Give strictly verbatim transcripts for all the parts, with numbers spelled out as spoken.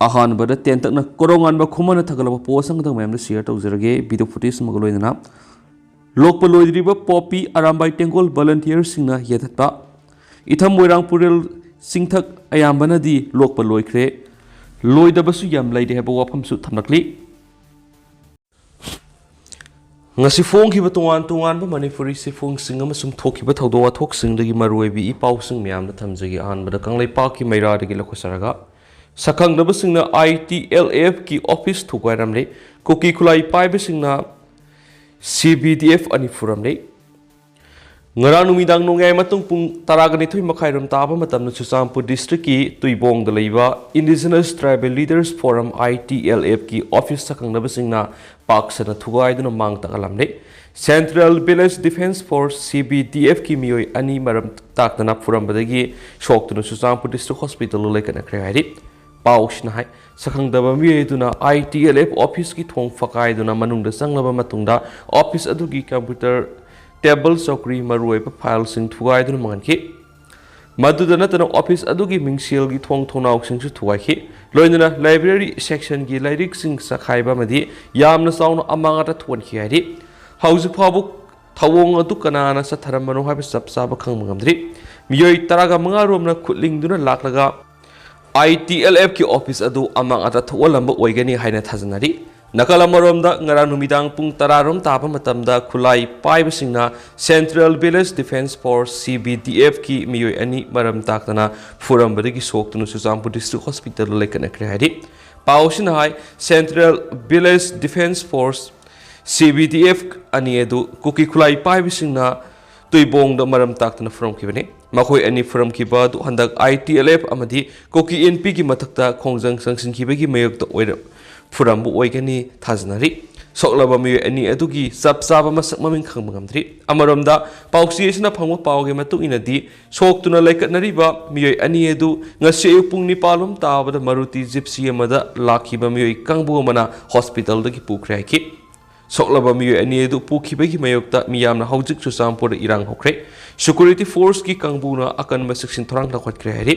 ꯑꯍꯥꯟꯕꯗ ꯇꯦꯟꯇꯛꯅ ꯀꯣꯔꯧꯉꯥꯟꯕ ꯈꯨꯃꯟꯅ ꯊꯥꯒꯠꯂꯕ ꯄꯣꯁ ꯑꯃꯈꯛꯇꯪ ꯃꯌꯥꯝꯗ ꯁꯤꯌꯔ ꯇꯧꯖꯔꯒꯦ, ꯚꯤꯗꯤꯑꯣ ꯐꯨꯇꯦꯖ ꯑꯃꯒ ꯂꯣꯏꯅꯅ꯫ ꯂꯣꯛꯄ ꯂꯣꯏꯗ꯭ꯔꯤꯕ ꯄꯣꯄꯤ ꯑꯔꯥꯝꯕꯥꯏ ꯇꯦꯡꯒꯣꯜ ꯚꯣꯂꯟꯇꯤꯌꯔꯁꯤꯡꯅ ꯌꯦꯟꯊꯠꯄ꯫ ꯏꯊꯝ ꯃꯣꯏꯔꯥꯡ ꯄꯨꯔꯦꯜ ꯆꯤꯡꯊꯛ ꯑꯌꯥꯝꯕꯅꯗꯤ ꯂꯣꯛꯄ ꯂꯣꯏꯈ꯭ꯔꯦ, ꯂꯣꯏꯗꯕꯁꯨ ꯌꯥꯝ ꯂꯩꯔꯤ ꯍꯥꯏꯕ ꯋꯥꯐꯝꯁꯨ ꯊꯝꯂꯛꯂꯤ꯫ ꯉꯁꯤ ꯐꯣꯡꯈꯤꯕ ꯇꯣꯉꯥꯟ ꯇꯣꯉꯥꯟꯕ ꯃꯅꯤꯄꯨꯔꯤ ꯆꯦꯐꯣꯡꯁꯤꯡ ꯑꯃꯁꯨꯡ ꯊꯣꯛꯈꯤꯕ ꯊꯧꯗꯣꯛ ꯋꯥꯊꯣꯛꯁꯤꯡꯗꯒꯤ ꯃꯔꯨꯑꯣꯏꯕ ꯏ ꯄꯥꯎꯁꯤꯡ ꯃꯌꯥꯝꯗ ꯊꯝꯖꯒꯦ꯫ ꯑꯍꯥꯟꯕꯗ ꯀꯪꯂꯩꯄꯥꯛꯀꯤ ꯃꯩꯔꯥꯗꯒꯤ ꯂꯧꯈꯠꯆꯔꯒ, ꯁꯛꯈꯪꯗꯕꯁꯤꯡꯅ ꯑꯥꯏ ꯇꯤ ꯑꯦꯜ ꯑꯦꯐꯀꯤ ꯑꯣꯐꯤꯁ ꯊꯨꯒꯥꯏꯔꯝꯂꯦ꯫ ꯀꯨꯀꯤ ꯈꯨꯠꯂꯥꯏ ꯄꯥꯏꯕꯁꯤꯡꯅ ꯁꯤ ꯕꯤ ꯗꯤ ꯑꯦꯐ ꯑꯅꯤ ꯐꯨꯔꯝꯂꯦ꯫ ꯉꯔꯥꯡ ꯅꯨꯃꯤꯗꯥꯡ ꯅꯣꯡꯌꯥꯏ ꯃꯇꯨꯡ ꯄꯨꯡ ꯇꯔꯥꯒ ꯅꯤꯊꯣꯏ ꯃꯈꯥꯏꯔꯣꯝ ꯇꯥꯕ ꯃꯇꯝꯗ ꯆꯨꯔꯆꯥꯟꯄꯨꯔ ꯗꯤꯁꯇ꯭ꯔꯤꯛꯀꯤ ꯇꯨꯏꯕꯣꯡꯗ ꯂꯩꯕ Indigenous Tribal Leaders Forum, I T L F ꯀꯤ ꯑꯣꯐꯤꯁ ꯁꯛꯈꯪꯗꯕꯁꯤꯡꯅ ꯄꯥꯛ ꯁꯟꯅ ꯊꯨꯒꯥꯏꯗꯨꯅ ꯃꯥꯡ ꯇꯥꯛꯍꯜꯂꯝꯂꯦ꯫ Central Village Defence Force, C V D F ꯀꯤ ꯃꯤꯑꯣꯏ ꯑꯅꯤ ꯃꯔꯝ ꯇꯥꯛꯇꯅ ꯐꯨꯔꯝꯕꯗꯒꯤ ꯁꯣꯛꯇꯨꯅ ꯆꯨꯔꯆꯥꯟꯄꯨꯔ ꯗꯤꯁꯇ꯭ꯔꯤꯛ ꯍꯣꯁꯄꯤꯇꯥꯜꯗ ꯂꯩꯈꯠꯅꯈ꯭ꯔꯦ ꯍꯥꯏꯔꯤ꯫ ꯄꯥꯎꯁꯤꯅ ꯍꯥꯏ, ꯁꯛꯈꯪꯗꯕ ꯃꯤꯑꯣꯏ ꯑꯗꯨꯅ I T L F ꯑꯣꯐꯤꯁꯀꯤ ꯊꯣꯡ ꯐꯛꯀꯥꯏꯗꯨꯅ ꯃꯅꯨꯡꯗ ꯆꯪꯂꯕ ꯃꯇꯨꯡꯗ ꯑꯣꯐꯤꯁ ꯑꯗꯨꯒꯤ ꯀꯝꯄ꯭ꯌꯨꯇꯔ, ꯇꯦꯕꯜ, ꯆꯧꯀ꯭ꯔꯤ, ꯃꯔꯨꯑꯣꯏꯕ ꯐꯥꯏꯜꯁꯤꯡ ꯊꯨꯒꯥꯏꯗꯨꯅ ꯃꯥꯡꯍꯟꯈꯤ꯫ ꯃꯗꯨꯗ ꯅꯠꯇꯅ ꯑꯣꯐꯤꯁ ꯑꯗꯨꯒꯤ ꯃꯤꯡꯁꯦꯜꯒꯤ ꯊꯣꯡ ꯊꯣꯡꯅꯥꯎꯁꯤꯡꯁꯨ ꯊꯨꯒꯥꯏꯈꯤ꯫ ꯂꯣꯏꯅꯅ ꯂꯥꯏꯕ꯭ꯔꯦꯔꯤ ꯁꯦꯛꯁꯟꯒꯤ ꯂꯥꯏꯔꯤꯛꯁꯤꯡ ꯆꯈꯥꯏꯕ ꯑꯃꯗꯤ ꯌꯥꯝꯅ ꯆꯥꯎꯅ ꯑꯃꯥꯡ ꯑꯇꯥ ꯊꯣꯛꯍꯟꯈꯤ ꯍꯥꯏꯔꯤ꯫ ꯍꯧꯖꯤꯛ ꯐꯥꯎꯕ ꯊꯧꯑꯣꯡ ꯑꯗꯨ ꯀꯅꯥꯅ ꯆꯠꯊꯔꯝꯕꯅꯣ ꯍꯥꯏꯕ ꯆꯞ ꯆꯥꯕ ꯈꯪꯕ ꯉꯝꯗ꯭ꯔꯤ꯫ ꯃꯤꯑꯣꯏ ꯇꯔꯥꯒ ꯃꯉꯥ ꯔꯣꯝꯅ ꯈꯨꯠ ꯂꯤꯡꯗꯨꯅ ꯂꯥꯛꯂꯒ I T L F ꯀꯤ ꯑꯣꯐꯤꯁ ꯑꯗꯨ ꯑꯃꯥꯡ ꯑꯇꯥ ꯊꯣꯛꯍꯜꯂꯝꯕ ꯑꯣꯏꯒꯅꯤ ꯍꯥꯏꯅ ꯊꯥꯖꯅꯔꯤ꯫ ꯅꯥꯀꯜ ꯑꯃꯔꯣꯝꯗ, ꯉꯔꯥꯡ ꯅꯨꯃꯤꯗꯥꯡ ꯄꯨꯡ ꯇꯔꯥ ꯔꯣꯝ ꯇꯥꯕ ꯃꯇꯝꯗ ꯈꯨꯠꯂꯥꯏ ꯄꯥꯏꯕꯁꯤꯡꯅ Central Village Defence Force, C V D F ꯀꯤ ꯃꯤꯑꯣꯏ ꯑꯅꯤ ꯃꯔꯝ ꯇꯥꯛꯇꯅ ꯐꯨꯔꯝꯕꯗꯒꯤ ꯁꯣꯛꯇꯨꯅ ꯆꯨꯔꯆꯥꯟꯄꯨꯔ ꯗꯤꯁꯇ꯭ꯔꯤꯛ ꯍꯣꯁꯄꯤꯇꯥꯜꯗ ꯂꯩꯈꯠꯅꯈ꯭ꯔꯦ ꯍꯥꯏꯔꯤ꯫ ꯄꯥꯎ ꯑꯁꯤꯅ ꯍꯥꯏ, Central Village Defence Force, C V D F, ꯑꯅꯤ ꯑꯗꯨ ꯀꯨꯀꯤ ꯈꯨꯠꯂꯥꯏ ꯄꯥꯏꯕꯁꯤꯡꯅ ꯇꯨꯏꯕꯣꯡꯗ ꯃꯔꯝ ꯇꯥꯛꯇꯅ ꯐꯨꯔꯝꯈꯤꯕꯅꯤ꯫ ꯃꯈꯣꯏ ꯑꯅꯤ ꯐꯨꯔꯝꯈꯤꯕ ꯑꯗꯨ ꯍꯟꯗꯛ I T L F ꯑꯃꯗꯤ ꯀꯨꯀꯤ ꯏꯟꯄꯤꯒꯤ ꯃꯊꯛꯇ ꯈꯣꯡꯖꯪ ꯆꯪꯁꯤꯟꯈꯤꯕꯒꯤ ꯃꯥꯌꯣꯛꯇ ꯑꯣꯏꯔ-, ꯐꯨꯔꯝꯕ ꯑꯣꯏꯒꯅꯤ ꯊꯥꯖꯅꯔꯤ꯫ ꯁꯣꯛꯂꯕ ꯃꯤꯑꯣꯏ ꯑꯅꯤ ꯑꯗꯨꯒꯤ ꯆꯞ ꯆꯥꯕ ꯃꯁꯛ ꯃꯃꯤꯡ ꯈꯪꯕ ꯉꯝꯗ꯭ꯔꯤ꯫ ꯑꯃꯔꯣꯝꯗ, ꯄꯥꯎꯆꯦ ꯑꯁꯤꯅ ꯐꯪꯕ ꯄꯥꯎꯒꯤ ꯃꯇꯨꯡ ꯏꯟꯅꯗꯤ, ꯁꯣꯛꯇꯨꯅ ꯂꯩꯈꯠꯅꯔꯤꯕ ꯃꯤꯑꯣꯏ ꯑꯅꯤ ꯑꯗꯨ ꯉꯁꯤ ꯑꯌꯨꯛ ꯄꯨꯡ ꯅꯤꯄꯥꯟ ꯂꯣꯝ ꯇꯥꯕꯗ ꯃꯔꯨꯇꯤ ꯖꯤꯞꯁꯤ ꯑꯃꯗ ꯂꯥꯛꯈꯤꯕ ꯃꯤꯑꯣꯏ ꯀꯥꯡꯕꯨ ꯑꯃꯅ ꯍꯣꯁꯄꯤꯇꯥꯜꯗꯒꯤ ꯄꯨꯈ꯭ꯔꯦ ꯍꯥꯏꯈꯤ꯫ ꯁꯣꯛꯂꯕ ꯃꯤꯑꯣꯏ ꯑꯅꯤ ꯑꯗꯨ ꯄꯨꯈꯤꯕꯒꯤ ꯃꯥꯌꯣꯛꯇ ꯃꯤꯌꯥꯝꯅ ꯍꯧꯖꯤꯛ ꯆꯨꯔꯆꯥꯟꯄꯨꯔꯗ ꯏꯔꯥꯡ ꯍꯧꯈ꯭ꯔꯦ꯫ ꯁꯦꯀ꯭ꯌꯨꯔꯤꯇꯤ ꯐꯣꯔꯁꯀꯤ ꯀꯥꯡꯕꯨꯅ ꯑꯀꯟꯕ ꯆꯦꯛꯁꯤꯟ ꯊꯧꯔꯥꯡ ꯂꯧꯈꯠꯈ꯭ꯔꯦ ꯍꯥꯏꯔꯤ꯫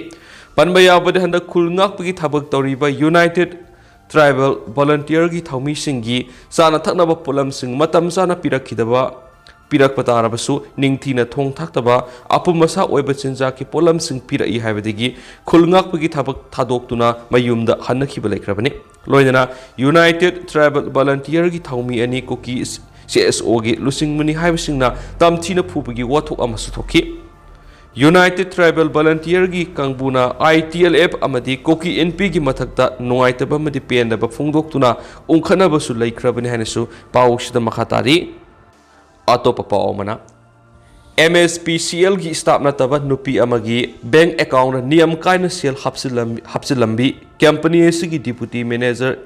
ꯄꯟꯕ ꯌꯥꯕꯗꯤ, ꯍꯟꯗꯛ ꯈꯨꯜ ꯉꯥꯛꯄꯒꯤ ꯊꯕꯛ ꯇꯧꯔꯤꯕ United Tribal Volunteerꯒꯤ ꯊꯧꯃꯤꯁꯤꯡꯒꯤ ꯆꯥꯅ ꯊꯛꯅꯕ ꯄꯣꯠꯂꯝꯁꯤꯡ ꯃꯇꯝ ꯆꯥꯅ ꯄꯤꯔꯛꯈꯤꯗꯕ ꯄꯤꯔꯛꯄ ꯇꯥꯔꯕꯁꯨ, ꯅꯤꯡꯊꯤꯅ ꯊꯣꯡ ꯊꯥꯛꯇꯕ, ꯑꯄꯨꯝ ꯑꯁꯥ ꯑꯣꯏꯕ ꯆꯤꯟꯖꯥꯛꯀꯤ ꯄꯣꯠꯂꯝꯁꯤꯡ ꯄꯤꯔꯛꯏ ꯍꯥꯏꯕꯗꯒꯤ ꯈꯨꯜ ꯉꯥꯛꯄꯒꯤ ꯊꯕꯛ ꯊꯥꯗꯣꯛꯇꯨꯅ ꯃꯌꯨꯝꯗ ꯍꯟꯅꯈꯤꯕ ꯂꯩꯈ꯭ꯔꯕꯅꯤ꯫ ꯂꯣꯏꯅꯅ United Tribal Volunteerꯒꯤ ꯊꯧꯃꯤ ꯑꯅꯤ ꯀꯨꯀꯤ CSOꯒꯤ ꯂꯨꯆꯤꯡꯕꯅꯤ ꯍꯥꯏꯕꯁꯤꯡꯅ ꯇꯝꯊꯤꯅ ꯐꯨꯕꯒꯤ ꯋꯥꯊꯣꯛ ꯑꯃꯁꯨ ꯊꯣꯛꯈꯤ꯫ United Tribal Volunteerꯒꯤ ꯀꯥꯡꯕꯨꯅ ITLF ꯑꯃꯗꯤ ꯀꯨꯀꯤ ꯏꯟꯄꯤꯒꯤ ꯃꯊꯛꯇ ꯅꯨꯡꯉꯥꯏꯇꯕ ꯑꯃꯗꯤ ꯄꯦꯟꯗꯕ ꯐꯣꯡꯗꯣꯛꯇꯨꯅ ꯎꯪꯈꯠꯅꯕꯁꯨ ꯂꯩꯈ꯭ꯔꯕꯅꯤ ꯍꯥꯏꯅꯁꯨ ꯄꯥꯎꯁꯤꯗ ꯃꯈꯥ ꯇꯥꯔꯤ꯫ ꯑꯇꯣꯞꯄ ꯄꯥꯎ ꯑꯃꯅ, MSPCLꯒꯤ staff ꯅꯠꯇꯕ ꯅꯨꯄꯤ ꯑꯃꯒꯤ bank accountꯇ ꯅꯤꯌꯝ ꯀꯥꯏꯅ ꯁꯦꯜ ꯍꯥꯞꯆꯤꯜꯂꯝ-, ꯍꯥꯞꯆꯤꯜꯂꯝꯕꯤ company ꯑꯁꯤꯒꯤ deputy manager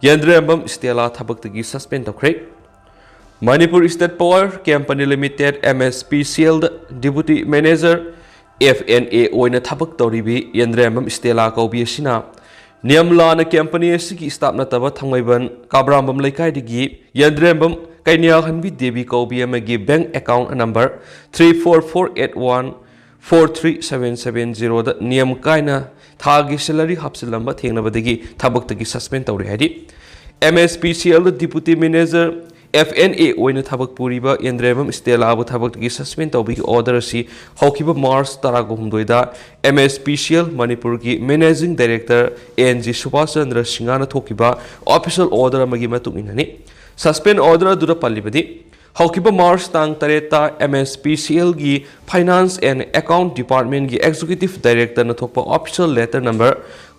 ꯌꯦꯟꯗ꯭ꯔꯦꯝꯕꯝ ꯁ꯭ꯇꯦꯂꯥ ꯊꯕꯛꯇꯒꯤ suspend ꯇꯧꯈ꯭ꯔꯦ꯫ Manipur State Power Company Limited, MSPCLꯗ deputy manager, F&A ꯑꯣꯏꯅ ꯊꯕꯛ ꯇꯧꯔꯤꯕꯤ ꯌꯦꯟꯗ꯭ꯔꯦꯝꯕꯝ ꯁ꯭ꯇꯦꯂꯥ ꯀꯧꯕꯤ ꯑꯁꯤꯅ ꯅꯤꯌꯝ ꯂꯥꯟꯅ company ꯑꯁꯤꯒꯤ staff ꯅꯠꯇꯕ ꯊꯥꯡꯃꯩꯕꯟ ꯀꯥꯕ꯭ꯔꯥꯝꯕꯝ ꯂꯩꯀꯥꯏꯗꯒꯤ ꯌꯦꯟꯗ꯭ꯔꯦꯝꯕꯝ ꯀꯩꯅ꯭ꯌꯥꯍꯟꯕꯤ ꯗꯦꯕꯤ ꯀꯧꯕꯤ ꯑꯃꯒꯤ bank account number three four four eight one four three seven seven zeroꯗ ꯅꯤꯌꯝ ꯀꯥꯏꯅ ꯊꯥꯒꯤ salary ꯍꯥꯞꯆꯤꯜꯂꯝꯕ ꯊꯦꯡꯅꯕꯗꯒꯤ ꯊꯕꯛꯇꯒꯤ suspend ꯇꯧꯔꯦ ꯍꯥꯏꯔꯤ꯫ MSPCLꯗ deputy manager, F&A ꯑꯣꯏꯅ ꯊꯕꯛ ꯄꯨꯔꯤꯕ ꯌꯦꯟꯗ꯭ꯔꯦꯝꯕꯝ ꯁ꯭ꯇꯦꯂꯥꯕꯨ ꯊꯕꯛꯇꯒꯤ suspend ꯇꯧꯕꯒꯤ order ꯑꯁꯤ ꯍꯧꯈꯤꯕ March ꯇꯔꯥꯍꯨꯝꯗꯣꯏꯗ MSPCL ꯃꯅꯤꯄꯨꯔꯒꯤ managing director N G Subhas Chandra ꯁꯤꯡꯍꯅ ꯊꯣꯛꯈꯤꯕ official order ꯑꯃꯒꯤ ꯃꯇꯨꯡ ꯏꯟꯅꯅꯤ꯫ Suspend order ꯑꯗꯨꯗ ꯄꯜꯂꯤꯕꯗꯤ, ꯍꯧꯈꯤꯕ March ꯇꯥꯡ ꯇꯔꯦꯠꯇ MSPCLꯒꯤ Finance and Account Departmentꯀꯤ Executive Directorꯅ ꯊꯣꯛꯄ official letter number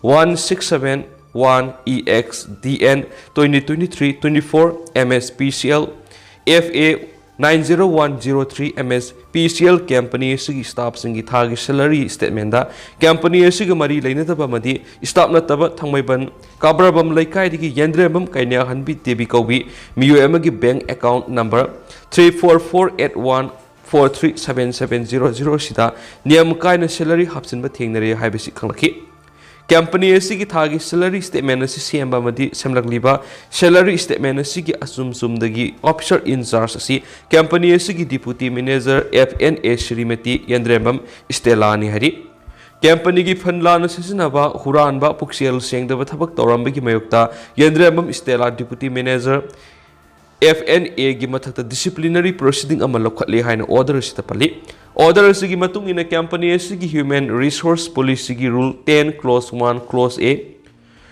one six seven one E X D N twenty twenty-three twenty-four, MSPCL FA nine zero one zero three, MSPCL company ꯑꯁꯤꯒꯤ staffꯁꯤꯡꯒꯤ ꯊꯥꯒꯤ salary statementꯇ company ꯑꯁꯤꯒ ꯃꯔꯤ ꯂꯩꯅꯗꯕ ꯑꯃꯗꯤ staff ꯅꯠꯇꯕ ꯊꯥꯡꯃꯩꯕꯟ ꯀꯥꯕ꯭ꯔꯥꯝꯕꯝ ꯂꯩꯀꯥꯏꯗꯒꯤ ꯌꯦꯟꯗ꯭ꯔꯦꯝꯕꯝ ꯀꯩꯅ꯭ꯌꯥꯍꯟꯕꯤ ꯗꯦꯕꯤ ꯀꯧꯕꯤ ꯃꯤꯑꯣꯏ ꯑꯃꯒꯤ bank account number three four four eight one four three seven seven zero zero ꯑꯁꯤꯗ ꯅꯤꯌꯝ ꯀꯥꯏꯅ salary ꯍꯥꯞꯆꯤꯟꯕ ꯊꯦꯡꯅꯔꯦ ꯍꯥꯏꯕꯁꯤ ꯈꯪꯂꯛꯈꯤ꯫ Company ꯑꯁꯤꯒꯤ ꯊꯥꯒꯤ salary statement ꯑꯁꯤ ꯁꯦꯝꯕ ꯑꯃꯗꯤ ꯁꯦꯝꯂꯛꯂꯤꯕ salary statement ꯑꯁꯤꯒꯤ ꯑꯆꯨꯝ ꯆꯨꯝꯗꯒꯤ officer in charge ꯑꯁꯤ company ꯑꯁꯤꯒꯤ deputy manager F&A ꯁ꯭ꯔꯤꯃꯇꯤ ꯌꯦꯟꯗ꯭ꯔꯦꯝꯕꯝ ꯁ꯭ꯇꯦꯂꯥꯅꯤ ꯍꯥꯏꯔꯤ꯫ ꯀꯝꯄꯅꯤꯒꯤ ꯐꯟ ꯂꯥꯟꯅ ꯁꯤꯖꯤꯟꯅꯕ, ꯍꯨꯔꯥꯟꯕ, ꯄꯨꯛꯆꯦꯜ ꯁꯦꯡꯗꯕ ꯊꯕꯛ ꯇꯧꯔꯝꯕꯒꯤ ꯃꯥꯌꯣꯛꯇ ꯌꯦꯟꯗ꯭ꯔꯦꯝꯕꯝ ꯏꯁꯇꯦꯂꯥ, ꯗꯤꯄꯨꯇꯤ ꯃꯦꯅꯦꯖꯔ, ꯑꯦꯐ ꯑꯦꯟ ꯑꯦꯒꯤ ꯃꯊꯛꯇ ꯗꯤꯁꯤꯄ꯭ꯂꯤꯅꯔꯤ ꯄ꯭ꯔꯣꯁꯤꯗꯤꯡ ꯑꯃ ꯂꯧꯈꯠꯂꯦ ꯍꯥꯏꯅ ꯑꯣꯔꯗꯔ ꯑꯁꯤꯗ ꯄꯜꯂꯤ꯫ ꯑꯣꯔꯗꯔ ꯑꯁꯤꯒꯤ ꯃꯇꯨꯡ ꯏꯟꯅ ꯀꯝꯄꯅꯤ ꯑꯁꯤꯒꯤ ꯍ꯭ꯌꯨꯃꯦꯟ ꯔꯤꯁꯣꯔꯁ ꯄꯣꯂꯤꯁꯤꯒꯤ rule ten clause one clause A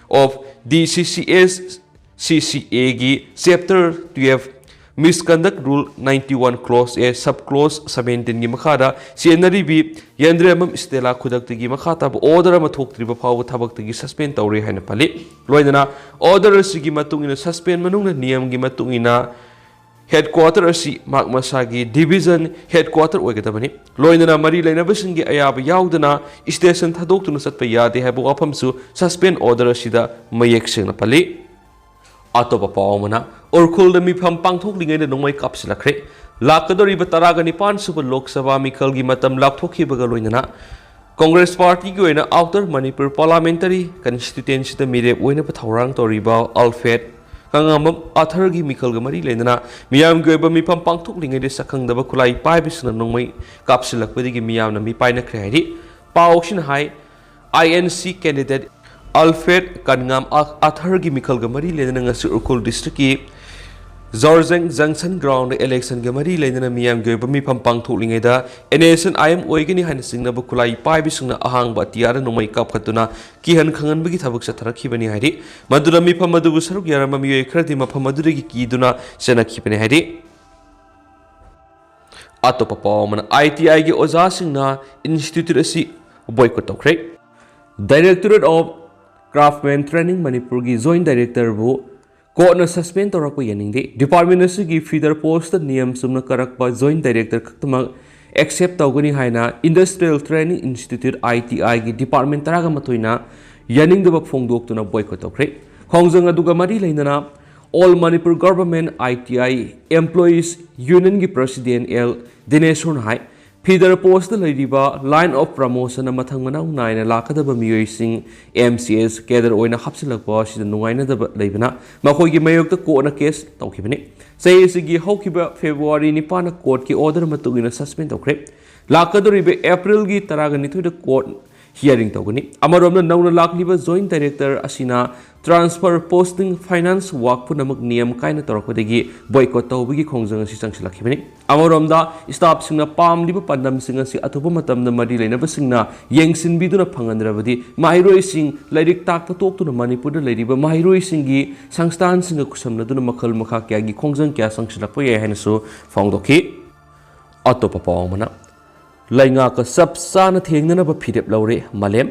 of D C C S C C Aꯒꯤ chapter twelve misconduct rule ninety one clause A sub clause seventeenꯒꯤ ꯃꯈꯥꯗ ꯆꯦꯟꯅꯔꯤꯕꯤ ꯌꯦꯟꯗ꯭ꯔꯦꯝꯕꯝ ꯏꯁꯇꯦꯂꯥ ꯈꯨꯗꯛꯇꯒꯤ ꯃꯈꯥ ꯇꯥꯕ ꯑꯣꯔꯗꯔ ꯑꯃ ꯊꯣꯛꯇ꯭ꯔꯤꯕ ꯐꯥꯎꯕ ꯊꯕꯛꯇꯒꯤ ꯁꯁꯄꯦꯟ ꯇꯧꯔꯦ ꯍꯥꯏꯅ ꯄꯜꯂꯤ꯫ ꯂꯣꯏꯅꯅ ꯑꯣꯔꯗꯔ ꯑꯁꯤꯒꯤ ꯃꯇꯨꯡ ꯏꯟꯅ ꯁꯁꯄꯦꯟ ꯃꯅꯨꯡꯗ ꯅꯤꯌꯝꯒꯤ ꯃꯇꯨꯡ ꯏꯟꯅ ꯍꯦꯗꯀ꯭ꯋꯥꯇꯔ ꯑꯁꯤ ꯃꯍꯥꯛ ꯃꯁꯥꯒꯤ ꯗꯤꯚꯤꯖꯟ ꯍꯦꯗꯀ꯭ꯋꯥꯇꯔ ꯑꯣꯏꯒꯗꯕꯅꯤ꯫ ꯂꯣꯏꯅꯅ ꯃꯔꯤ ꯂꯩꯅꯕꯁꯤꯡꯒꯤ ꯑꯌꯥꯕ ꯌꯥꯎꯗꯅ ꯁ꯭ꯇꯦꯁꯟ ꯊꯥꯗꯣꯛꯇꯨꯅ ꯆꯠꯄ ꯌꯥꯗꯦ ꯍꯥꯏꯕ ꯋꯥꯐꯝꯁꯨ ꯁꯁꯄꯦꯟ ꯑꯣꯔꯗꯔ ꯑꯁꯤꯗ ꯃꯌꯦꯛ ꯁꯦꯡꯅ ꯄꯜꯂꯤ꯫ ꯑꯇꯣꯞꯄ ꯄꯥꯎ ꯑꯃꯅ, ꯎꯔꯈꯨꯜꯗ ꯃꯤꯐꯝ ꯄꯥꯡꯊꯣꯛꯂꯤꯉꯩꯗ ꯅꯣꯡꯃꯩ ꯀꯥꯞꯁꯤꯜꯂꯛꯈ꯭ꯔꯦ꯫ ꯂꯥꯛꯀꯗꯧꯔꯤꯕ ꯇꯔꯥꯒ ꯅꯤꯄꯥꯟ ꯁꯨꯕ ꯂꯣꯛ ꯁꯚꯥ ꯃꯤꯈꯜꯒꯤ ꯃꯇꯝ ꯂꯥꯞꯊꯣꯛꯈꯤꯕꯒ ꯂꯣꯏꯅꯅ ꯀꯣꯡꯒ꯭ꯔꯦꯁ ꯄꯥꯔꯇꯤꯒꯤ ꯑꯣꯏꯅ ꯑꯥꯎꯇꯔ ꯃꯅꯤꯄꯨꯔ ꯄꯥꯔꯂꯥꯃꯦꯟꯇꯔꯤ ꯀꯟꯁꯇꯤꯇ꯭ꯋꯦꯟꯁꯤꯗ ꯃꯤꯔꯦꯞ ꯑꯣꯏꯅꯕ ꯊꯧꯔꯥꯡ ꯇꯧꯔꯤꯕ ꯑꯜꯐ꯭ꯔꯦꯗ ꯀꯪꯉꯥꯝꯕꯝ ꯑꯥꯊꯔꯒꯤ ꯃꯤꯈꯜꯒ ꯃꯔꯤ ꯂꯩꯅꯅ ꯃꯤꯌꯥꯝꯒꯤ ꯑꯣꯏꯕ ꯃꯤꯐꯝ ꯄꯥꯡꯊꯣꯛꯂꯤꯉꯩꯗ ꯁꯛꯈꯪꯗꯕ ꯈꯨꯠꯂꯥꯏ ꯄꯥꯏꯕꯁꯤꯡꯅ ꯅꯣꯡꯃꯩ ꯀꯥꯞꯁꯤꯜꯂꯛꯄꯗꯒꯤ ꯃꯤꯌꯥꯝꯅ ꯃꯤꯄꯥꯏꯅꯈ꯭ꯔꯦ ꯍꯥꯏꯔꯤ꯫ ꯄꯥꯎꯁꯤꯅ ꯍꯥꯏ, ꯑꯥꯏ ꯑꯦꯟ ꯁꯤ ꯀꯦꯟꯗꯤꯗꯦꯠ ꯑꯜꯐ꯭ꯔꯦꯗ ꯀꯟꯉꯥꯝ ꯑꯥ-, ꯑꯥꯊꯔꯒꯤ ꯃꯤꯈꯜꯒ ꯃꯔꯤ ꯂꯩꯅꯅ ꯉꯁꯤ ꯎꯈ꯭ꯔꯨꯜ ꯗꯤꯁꯇ꯭ꯔꯤꯛꯀꯤ ꯖꯣꯔꯖꯦꯡ ꯖꯪꯁꯟ ꯒ꯭ꯔꯥꯎꯟꯗ ꯏꯂꯦꯛꯁꯟꯒ ꯃꯔꯤ ꯂꯩꯅꯅ ꯃꯤꯌꯥꯝꯒꯤ ꯑꯣꯏꯕ ꯃꯤꯐꯝ ꯄꯥꯡꯊꯣꯛꯂꯤꯉꯩꯗ N S N I M ꯑꯣꯏꯒꯅꯤ ꯍꯥꯏꯅ ꯆꯤꯡꯅꯕ ꯈꯨꯠꯂꯥꯏ ꯄꯥꯏꯕꯁꯤꯡꯅ ꯑꯍꯥꯡꯕ ꯑꯇꯤꯌꯥꯗ ꯅꯣꯡꯃꯩ ꯀꯥꯞꯈꯠꯇꯨꯅ ꯀꯤꯍꯟ ꯈꯪꯍꯟꯕꯒꯤ ꯊꯕꯛ ꯆꯠꯊꯔꯛꯈꯤꯕꯅꯤ ꯍꯥꯏꯔꯤ꯫ ꯃꯗꯨꯗ ꯃꯤꯐꯝ ꯑꯗꯨꯕꯨ ꯁꯔꯨꯛ ꯌꯥꯔꯝꯕ ꯃꯤꯑꯣꯏ ꯈꯔꯗꯤ ꯃꯐꯝ ꯑꯗꯨꯗꯒꯤ ꯀꯤꯗꯨꯅ ꯆꯦꯟꯅꯈꯤꯕꯅꯤ ꯍꯥꯏꯔꯤ꯫ ꯑꯇꯣꯞꯄ ꯄꯥꯎ ꯑꯃꯅ, ꯑꯥꯏ ꯇꯤ ꯑꯥꯏꯒꯤ ꯑꯣꯖꯥꯁꯤꯡꯅ ꯏꯟꯁꯇꯤꯇ꯭ꯌꯨꯠ ꯑꯁꯤ ꯕꯣꯏꯀꯣꯠ ꯇꯧꯈ꯭ꯔꯦ꯫ Directorate of Craftsman Training ꯃꯅꯤꯄꯨꯔꯒꯤ ꯖꯣꯏꯟꯠ ꯗꯥꯏꯔꯦꯛꯇꯔꯕꯨ ꯀꯣꯔꯠꯅ ꯁꯁꯄꯦꯟ ꯇꯧꯔꯛꯄ ꯌꯥꯅꯤꯡꯗꯦ꯫ ꯗꯤꯄꯥꯔꯠꯃꯦꯟꯠ ꯑꯁꯤꯒꯤ ꯐꯤꯗꯔ ꯄꯣꯁꯇ ꯅꯤꯌꯝ ꯆꯨꯝꯅ ꯀꯥꯔꯛꯄ ꯖꯣꯏꯟꯠ ꯗꯥꯏꯔꯦꯛꯇꯔ ꯈꯛꯇꯃꯛ ꯑꯦꯛꯁꯦꯞ ꯇꯧꯒꯅꯤ ꯍꯥꯏꯅ ꯏꯟꯗꯁꯇ꯭ꯔꯤꯌꯦꯜ ꯇ꯭ꯔꯦꯅꯤꯡ ꯏꯟꯁꯇꯤꯇ꯭ꯌꯨꯠ, ꯑꯥꯏ ꯇꯤ ꯑꯥꯏꯒꯤ ꯗꯤꯄꯥꯔꯠꯃꯦꯟꯠ ꯇꯔꯥꯒ ꯃꯥꯊꯣꯏꯅ ꯌꯥꯅꯤꯡꯗꯕ ꯐꯣꯡꯗꯣꯛꯇꯨꯅ ꯕꯣꯏꯀꯣꯠ ꯇꯧꯈ꯭ꯔꯦ꯫ ꯈꯣꯡꯖꯪ ꯑꯗꯨꯒ ꯃꯔꯤ ꯂꯩꯅꯅ All Manipur Government I T I Employees Unionꯒꯤ ꯄ꯭ꯔꯁꯤꯗꯦꯟꯠ ꯑꯦꯜ ꯗꯤꯅꯦꯁꯣꯔꯅ ꯍꯥꯏ, ꯐꯤꯗꯔ ꯄꯣꯁꯇ ꯂꯩꯔꯤꯕ line of promotionꯗ ꯃꯊꯪ ꯃꯅꯥꯎ ꯅꯥꯏꯅ ꯂꯥꯛꯀꯗꯕ ꯃꯤꯑꯣꯏꯁꯤꯡ ꯑꯦꯝ ꯁꯤ ꯑꯦꯁ ꯀꯦꯗꯔ ꯑꯣꯏꯅ ꯍꯥꯞꯆꯤꯜꯂꯛꯄ ꯑꯁꯤꯗ ꯅꯨꯡꯉꯥꯏꯅꯗꯕ ꯂꯩꯕꯅ ꯃꯈꯣꯏꯒꯤ ꯃꯥꯌꯣꯛꯇ ꯀꯣꯔꯠꯅ ꯀꯦꯁ ꯇꯧꯈꯤꯕꯅꯤ꯫ ꯆꯍꯤ ꯑꯁꯤꯒꯤ ꯍꯧꯈꯤꯕ ꯐꯦꯕ꯭ꯔꯨꯋꯥꯔꯤ ꯅꯤꯄꯥꯟꯗ ꯀꯣꯔꯠꯀꯤ ꯑꯣꯔꯗꯔ ꯃꯇꯨꯡ ꯏꯟꯅ ꯁꯁꯄꯦꯟ ꯇꯧꯈ꯭ꯔꯦ꯫ ꯂꯥꯛꯀꯗꯧꯔꯤꯕ ꯑꯦꯄ꯭ꯔꯤꯜꯒꯤ ꯇꯔꯥꯒ ꯅꯤꯊꯣꯏꯗ ꯀꯣꯔꯠ hearing ꯇꯧꯒꯅꯤ꯫ ꯑꯃꯔꯣꯝꯗ, ꯅꯧꯅ ꯂꯥꯛꯂꯤꯕ Joint Director ꯑꯁꯤꯅ transfer, posting, finance work ꯄꯨꯝꯅꯃꯛ ꯅꯤꯌꯝ ꯀꯥꯏꯅ ꯇꯧꯔꯛꯄꯗꯒꯤ boycott ꯇꯧꯕꯒꯤ ꯈꯣꯡꯖꯪ ꯑꯁꯤ ꯆꯪꯁꯤꯜꯂꯛꯈꯤꯕꯅꯤ꯫ ꯑꯃꯔꯣꯝꯗ, staffꯁꯤꯡꯅ ꯄꯥꯝꯂꯤꯕ ꯄꯥꯟꯗꯝꯁꯤꯡ ꯑꯁꯤ ꯑꯊꯨꯕ ꯃꯇꯝꯗ ꯃꯔꯤ ꯂꯩꯅꯕꯁꯤꯡꯅ ꯌꯦꯡꯁꯤꯟꯕꯤꯗꯨꯅ ꯐꯪꯍꯟꯗ꯭ꯔꯕꯗꯤ, ꯃꯍꯩꯔꯣꯏꯁꯤꯡ ꯂꯥꯏꯔꯤꯛ ꯇꯥꯛꯄ ꯇꯣꯛꯇꯨꯅ ꯃꯅꯤꯄꯨꯔꯗ ꯂꯩꯔꯤꯕ ꯃꯍꯩꯔꯣꯏꯁꯤꯡꯒꯤ ꯁꯪꯁꯊꯥꯟꯁꯤꯡꯒ ꯈꯨꯠꯁꯝꯅꯗꯨꯅ ꯃꯈꯜ ꯃꯈꯥ ꯀꯌꯥꯒꯤ ꯈꯣꯡꯖꯪ ꯀꯌꯥ ꯆꯪꯁꯤꯜꯂꯛꯄ ꯌꯥꯏ ꯍꯥꯏꯅꯁꯨ ꯐꯣꯡꯗꯣꯛꯈꯤ꯫ ꯑꯇꯣꯞꯄ ꯄꯥꯎ ꯑꯃꯅ, ꯂꯩꯉꯥꯛꯀ ꯆꯞ ꯆꯥꯅ ꯊꯦꯡꯅꯅꯕ ꯐꯤꯔꯦꯞ ꯂꯧꯔꯦ ꯃꯥꯂꯦꯝ꯫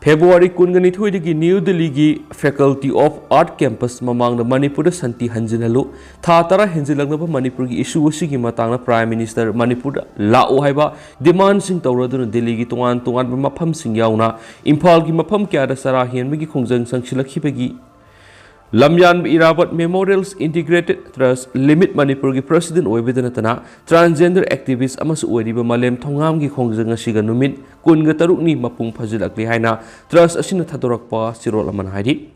ꯐꯦꯕ꯭ꯔꯨꯋꯥꯔꯤ ꯀꯨꯟꯒ ꯅꯤꯊꯣꯏꯗꯒꯤ ꯅ꯭ꯌꯨ ꯗꯤꯜꯂꯤꯒꯤ Faculty of Art Campus ꯃꯃꯥꯡꯗ ꯃꯅꯤꯄꯨꯔꯗ ꯁꯥꯟꯇꯤ ꯍꯟꯖꯤꯜꯍꯜꯂꯨ, ꯊꯥ ꯇꯔꯥ ꯍꯦꯟꯖꯤꯜꯂꯛꯅꯕ ꯃꯅꯤꯄꯨꯔꯒꯤ issue ꯑꯁꯤꯒꯤ ꯃꯇꯥꯡꯗ Prime Minister ꯃꯅꯤꯄꯨꯔꯗ ꯂꯥꯛꯎ ꯍꯥꯏꯕ demandꯁꯤꯡ ꯇꯧꯔꯗꯨꯅ ꯗꯤꯜꯂꯤꯒꯤ ꯇꯣꯉꯥꯟ ꯇꯣꯉꯥꯟꯕ ꯃꯐꯝꯁꯤꯡ ꯌꯥꯎꯅ ꯏꯝꯐꯥꯜꯒꯤ ꯃꯐꯝ ꯀꯌꯥꯗ ꯆꯔꯥ ꯍꯦꯟꯕꯒꯤ ꯈꯣꯡꯖꯪ ꯆꯪꯁꯤꯜꯂꯛꯈꯤꯕꯒꯤ ꯂꯝꯌꯥꯟꯕ ꯏꯔꯥꯕꯠ Memorials Integrated Trust Limit ꯃꯅꯤꯄꯨꯔꯒꯤ president ꯑꯣꯏꯕꯗ ꯅꯠꯇꯅ transgender activist ꯑꯃꯁꯨ ꯑꯣꯏꯔꯤꯕ ꯃꯥꯂꯦꯝ ꯊꯣꯉꯥꯝꯒꯤ ꯈꯣꯡꯖꯪ ꯑꯁꯤꯒ ꯅꯨꯃꯤꯠ ꯀꯨꯟꯒ ꯇꯔꯨꯛꯅꯤ ꯃꯄꯨꯡ ꯐꯥꯖꯤꯜꯂꯛꯂꯤ ꯍꯥꯏꯅ trust ꯑꯁꯤꯅ ꯊꯥꯗꯣꯔꯛꯄ ꯆꯦꯔꯣꯜ ꯑꯃꯅ ꯍꯥꯏꯔꯤ꯫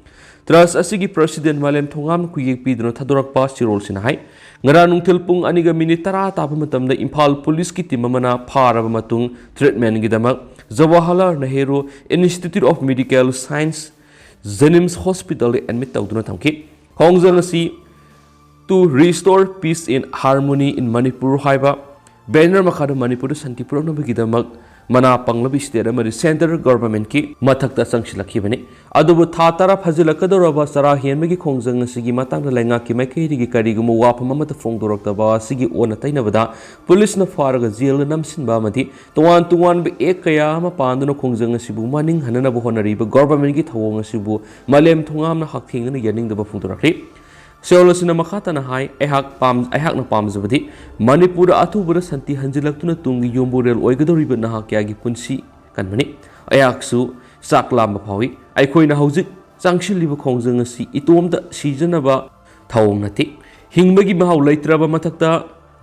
Trust ꯑꯁꯤꯒꯤ president ꯃꯥꯂꯦꯝ ꯊꯣꯉꯥꯝꯅ ꯈꯨꯌꯦꯛ ꯄꯤꯗꯨꯅ ꯊꯥꯗꯣꯔꯛꯄ ꯆꯦꯔꯣꯜꯁꯤꯅ ꯍꯥꯏ, ꯉꯔꯥꯡ ꯅꯨꯡꯊꯤꯜ ꯄꯨꯡ ꯑꯅꯤꯒ ꯃꯤꯅꯤꯠ ꯇꯔꯥ ꯇꯥꯕ ꯃꯇꯝꯗ ꯏꯝꯐꯥꯜ ꯄꯨꯂꯤꯁꯀꯤ team ꯑꯃꯅ ꯐꯥꯔꯕ ꯃꯇꯨꯡ treatmentꯒꯤꯗꯃꯛ Jawaharlal Nehru Institute of Medical Science JNIMS hospitalꯗ admit ꯇꯧꯗꯨꯅ ꯊꯝꯈꯤ꯫ ꯈꯣꯡꯖꯪ ꯑꯁꯤ To Restore Peace and Harmony in Manipur ꯍꯥꯏꯕ banner ꯃꯈꯥꯗ ꯃꯅꯤꯄꯨꯔꯗ ꯁꯥꯟꯇꯤ ꯄꯨꯔꯛꯅꯕꯒꯤꯗꯃꯛ ꯃꯅꯥ ꯄꯪꯂꯕ state ꯑꯃꯗꯤ central governmentꯀꯤ ꯃꯊꯛꯇ ꯆꯪꯁꯤꯜꯂꯛꯈꯤꯕꯅꯤ꯫ ꯑꯗꯨꯕꯨ ꯊꯥ ꯇꯔꯥ ꯐꯥꯖꯤꯜꯂꯛꯀꯗꯧꯔꯕ ꯆꯔꯥ ꯍꯦꯟꯕꯒꯤ ꯈꯣꯡꯖꯪ ꯑꯁꯤꯒꯤ ꯃꯇꯥꯡꯗ ꯂꯩꯉꯥꯛꯀꯤ ꯃꯥꯏꯀꯩꯗꯒꯤ ꯀꯔꯤꯒꯨꯝꯕ ꯋꯥꯐꯝ ꯑꯃꯠꯇ ꯐꯣꯡꯗꯣꯔꯛꯇꯕ ꯑꯁꯤꯒꯤ ꯑꯣꯟꯅ ꯇꯩꯅꯕꯗ ꯄꯨꯂꯤꯁꯅ ꯐꯥꯔꯒ ꯖꯦꯜꯗ ꯅꯝꯁꯤꯟꯕ ꯑꯃꯗꯤ ꯇꯣꯉꯥꯟ ꯇꯣꯉꯥꯟꯕ act ꯀꯌꯥ ꯑꯃ ꯄꯥꯟꯗꯨꯅ ꯈꯣꯡꯖꯪ ꯑꯁꯤꯕꯨ ꯃꯅꯤꯡ ꯍꯟꯅꯅꯕ ꯍꯣꯠꯅꯔꯤꯕ governmentꯀꯤ ꯊꯧꯑꯣꯡ ꯑꯁꯤꯕꯨ ꯃꯥꯂꯦꯝ ꯊꯣꯉꯥꯝꯅ ꯍꯛꯊꯦꯡꯅꯅ ꯌꯥꯅꯤꯡꯗꯕ ꯐꯣꯡꯗꯣꯔꯛꯂꯤ꯫ ꯆꯦꯔꯣꯜ ꯑꯁꯤꯅ ꯃꯈꯥ ꯇꯥꯅ ꯍꯥꯏ, ꯑꯩꯍꯥꯛ ꯄꯥꯝ-, ꯑꯩꯍꯥꯛꯅ ꯄꯥꯝꯖꯕꯗꯤ ꯃꯅꯤꯄꯨꯔꯗ ꯑꯊꯨꯕꯗ ꯁꯥꯟꯇꯤ ꯍꯟꯖꯤꯜꯂꯛꯇꯨꯅ ꯇꯨꯡꯒꯤ ꯌꯨꯝꯕꯨꯔꯦꯜ ꯑꯣꯏꯒꯗꯧꯔꯤꯕ ꯅꯍꯥ ꯀꯌꯥꯒꯤ ꯄꯨꯟꯁꯤ ꯀꯟꯕꯅꯤ꯫ ꯑꯩꯍꯥꯛꯁꯨ ꯆꯥꯛ ꯂꯥꯝꯕ ꯐꯥꯎꯏ꯫ ꯑꯩꯈꯣꯏꯅ ꯍꯧꯖꯤꯛ ꯆꯪꯁꯤꯜꯂꯤꯕ ꯈꯣꯡꯖꯪ ꯑꯁꯤ ꯏꯇꯣꯝꯇ ꯁꯤꯖꯅꯕ ꯊꯧꯑꯣꯡ ꯅꯠꯇꯦ꯫ ꯍꯤꯡꯕꯒꯤ ꯃꯍꯥꯎ ꯂꯩꯇ꯭ꯔꯕ ꯃꯊꯛꯇ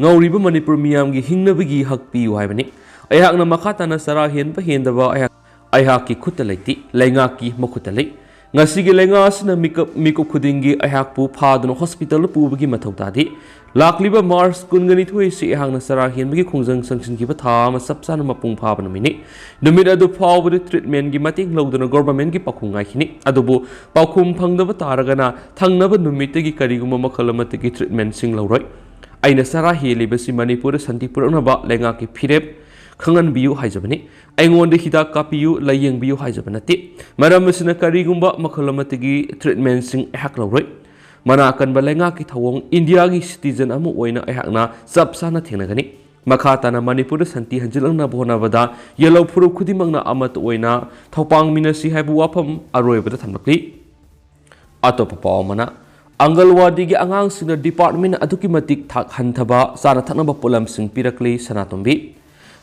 ꯉꯧꯔꯤꯕ ꯃꯅꯤꯄꯨꯔ ꯃꯤꯌꯥꯝꯒꯤ ꯍꯤꯡꯅꯕꯒꯤ ꯍꯛ ꯄꯤꯌꯨ ꯍꯥꯏꯕꯅꯤ꯫ ꯑꯩꯍꯥꯛꯅ ꯃꯈꯥ ꯇꯥꯅ ꯆꯔꯥ ꯍꯦꯟꯕ ꯍꯦꯟꯗꯕ ꯑꯩꯍꯥꯛ, ꯑꯩꯍꯥꯛꯀꯤ ꯈꯨꯠꯇ ꯂꯩꯇꯦ, ꯂꯩꯉꯥꯛꯀꯤ ꯃꯈꯨꯠꯇ ꯂꯩ꯫ ꯉꯁꯤꯒꯤ ꯂꯥꯏꯅꯥ ꯑꯁꯤꯅ ꯃꯤꯀꯞ, ꯃꯤꯀꯨꯞ ꯈꯨꯗꯤꯡꯒꯤ ꯑꯩꯍꯥꯛꯄꯨ ꯐꯥꯗꯨꯅ ꯍꯣꯁꯄꯤꯇꯥꯜꯗ ꯄꯨꯕꯒꯤ ꯃꯊꯧ ꯇꯥꯗꯦ꯫ ꯂꯥꯛꯂꯤꯕ ꯃꯥꯔꯆ ꯀꯨꯟꯒ ꯅꯤꯊꯣꯏ ꯑꯁꯤ ꯑꯩꯍꯥꯛꯅ ꯆꯔꯥ ꯍꯦꯟꯕꯒꯤ ꯈꯣꯡꯖꯪ ꯆꯪꯁꯤꯟꯈꯤꯕ ꯊꯥ ꯑꯃ ꯆꯞ ꯆꯥꯅ ꯃꯄꯨꯡ ꯐꯥꯕ ꯅꯨꯃꯤꯠꯅꯤ꯫ ꯅꯨꯃꯤꯠ ꯑꯗꯨ ꯐꯥꯎꯕꯗ ꯇ꯭ꯔꯤꯠꯃꯦꯟꯒꯤ ꯃꯇꯦꯡ ꯂꯧꯗꯨꯅ ꯒꯣꯚꯔꯟꯃꯦꯟꯠꯀꯤ ꯄꯥꯎꯈꯨꯝ ꯉꯥꯏꯈꯤꯅꯤ꯫ ꯑꯗꯨꯕꯨ ꯄꯥꯎꯈꯨꯝ ꯐꯪꯗꯕ ꯇꯥꯔꯒꯅ ꯊꯪꯅꯕ ꯅꯨꯃꯤꯠꯇꯒꯤ ꯀꯔꯤꯒꯨꯝꯕ ꯃꯈꯜ ꯑꯃꯠꯇꯒꯤ ꯇ꯭ꯔꯤꯠꯃꯦꯟꯠꯁꯤꯡ ꯂꯧꯔꯣꯏ꯫ ꯑꯩꯅ ꯆꯔꯥ ꯍꯦꯜꯂꯤꯕꯁꯤ ꯃꯅꯤꯄꯨꯔꯗ ꯁꯥꯟꯇꯤ ꯄꯨꯔꯛꯅꯕ ꯂꯩꯉꯥꯛꯀꯤ ꯐꯤꯔꯦꯞ ꯈꯪꯍꯟꯕꯤꯌꯨ ꯍꯥꯏꯖꯕꯅꯤ꯫ ꯑꯩꯉꯣꯟꯗ ꯍꯤꯗꯥꯛ ꯀꯥꯞꯄꯤꯌꯨ, ꯂꯥꯏꯌꯦꯡꯕꯤꯌꯨ ꯍꯥꯏꯖꯕ ꯅꯠꯇꯦ꯫ ꯃꯔꯝ ꯑꯁꯤꯅ ꯀꯔꯤꯒꯨꯝꯕ ꯃꯈꯜ ꯑꯃꯠꯇꯒꯤ ꯇ꯭ꯔꯤꯠꯃꯦꯟꯠꯁꯤꯡ ꯑꯩꯍꯥꯛ ꯂꯧꯔꯣꯏ꯫ ꯃꯅꯥ ꯀꯟꯕ ꯂꯩꯉꯥꯛꯀꯤ ꯊꯧꯑꯣꯡ ꯏꯟꯗꯤꯌꯥꯒꯤ ꯁꯤꯇꯤꯖꯟ ꯑꯃ ꯑꯣꯏꯅ ꯑꯩꯍꯥꯛꯅ ꯆꯞ ꯆꯥꯅ ꯊꯦꯡꯅꯒꯅꯤ꯫ ꯃꯈꯥ ꯇꯥꯅ ꯃꯅꯤꯄꯨꯔꯗ ꯁꯥꯟꯇꯤ ꯍꯟꯖꯤꯜꯂꯛꯅꯕ ꯍꯣꯠꯅꯕꯗ ꯌꯦꯜꯍꯧ ꯐꯨꯔꯨꯞ ꯈꯨꯗꯤꯡꯃꯛꯅ ꯑꯃꯠꯇ ꯑꯣꯏꯅ ꯊꯧꯄꯥꯡꯃꯤꯟꯅꯁꯤ ꯍꯥꯏꯕ ꯋꯥꯐꯝ ꯑꯔꯣꯏꯕꯗ ꯊꯝꯂꯛꯂꯤ꯫ ꯑꯇꯣꯞꯄ ꯄꯥꯎ ꯑꯃꯅ, ꯑꯪꯒꯜꯋꯥꯗꯤꯒꯤ ꯑꯉꯥꯡꯁꯤꯡꯅ ꯗꯤꯄꯥꯔꯠꯃꯦꯟꯠ ꯑꯗꯨꯛꯀꯤ ꯃꯇꯤꯛ ꯊꯥꯛ ꯍꯟꯊꯕ ꯆꯥꯅ ꯊꯛꯅꯕ ꯄꯣꯠꯂꯝꯁꯤꯡ ꯄꯤꯔꯛꯂꯤ꯫ ꯁꯅꯥꯇꯣꯝꯕꯤ,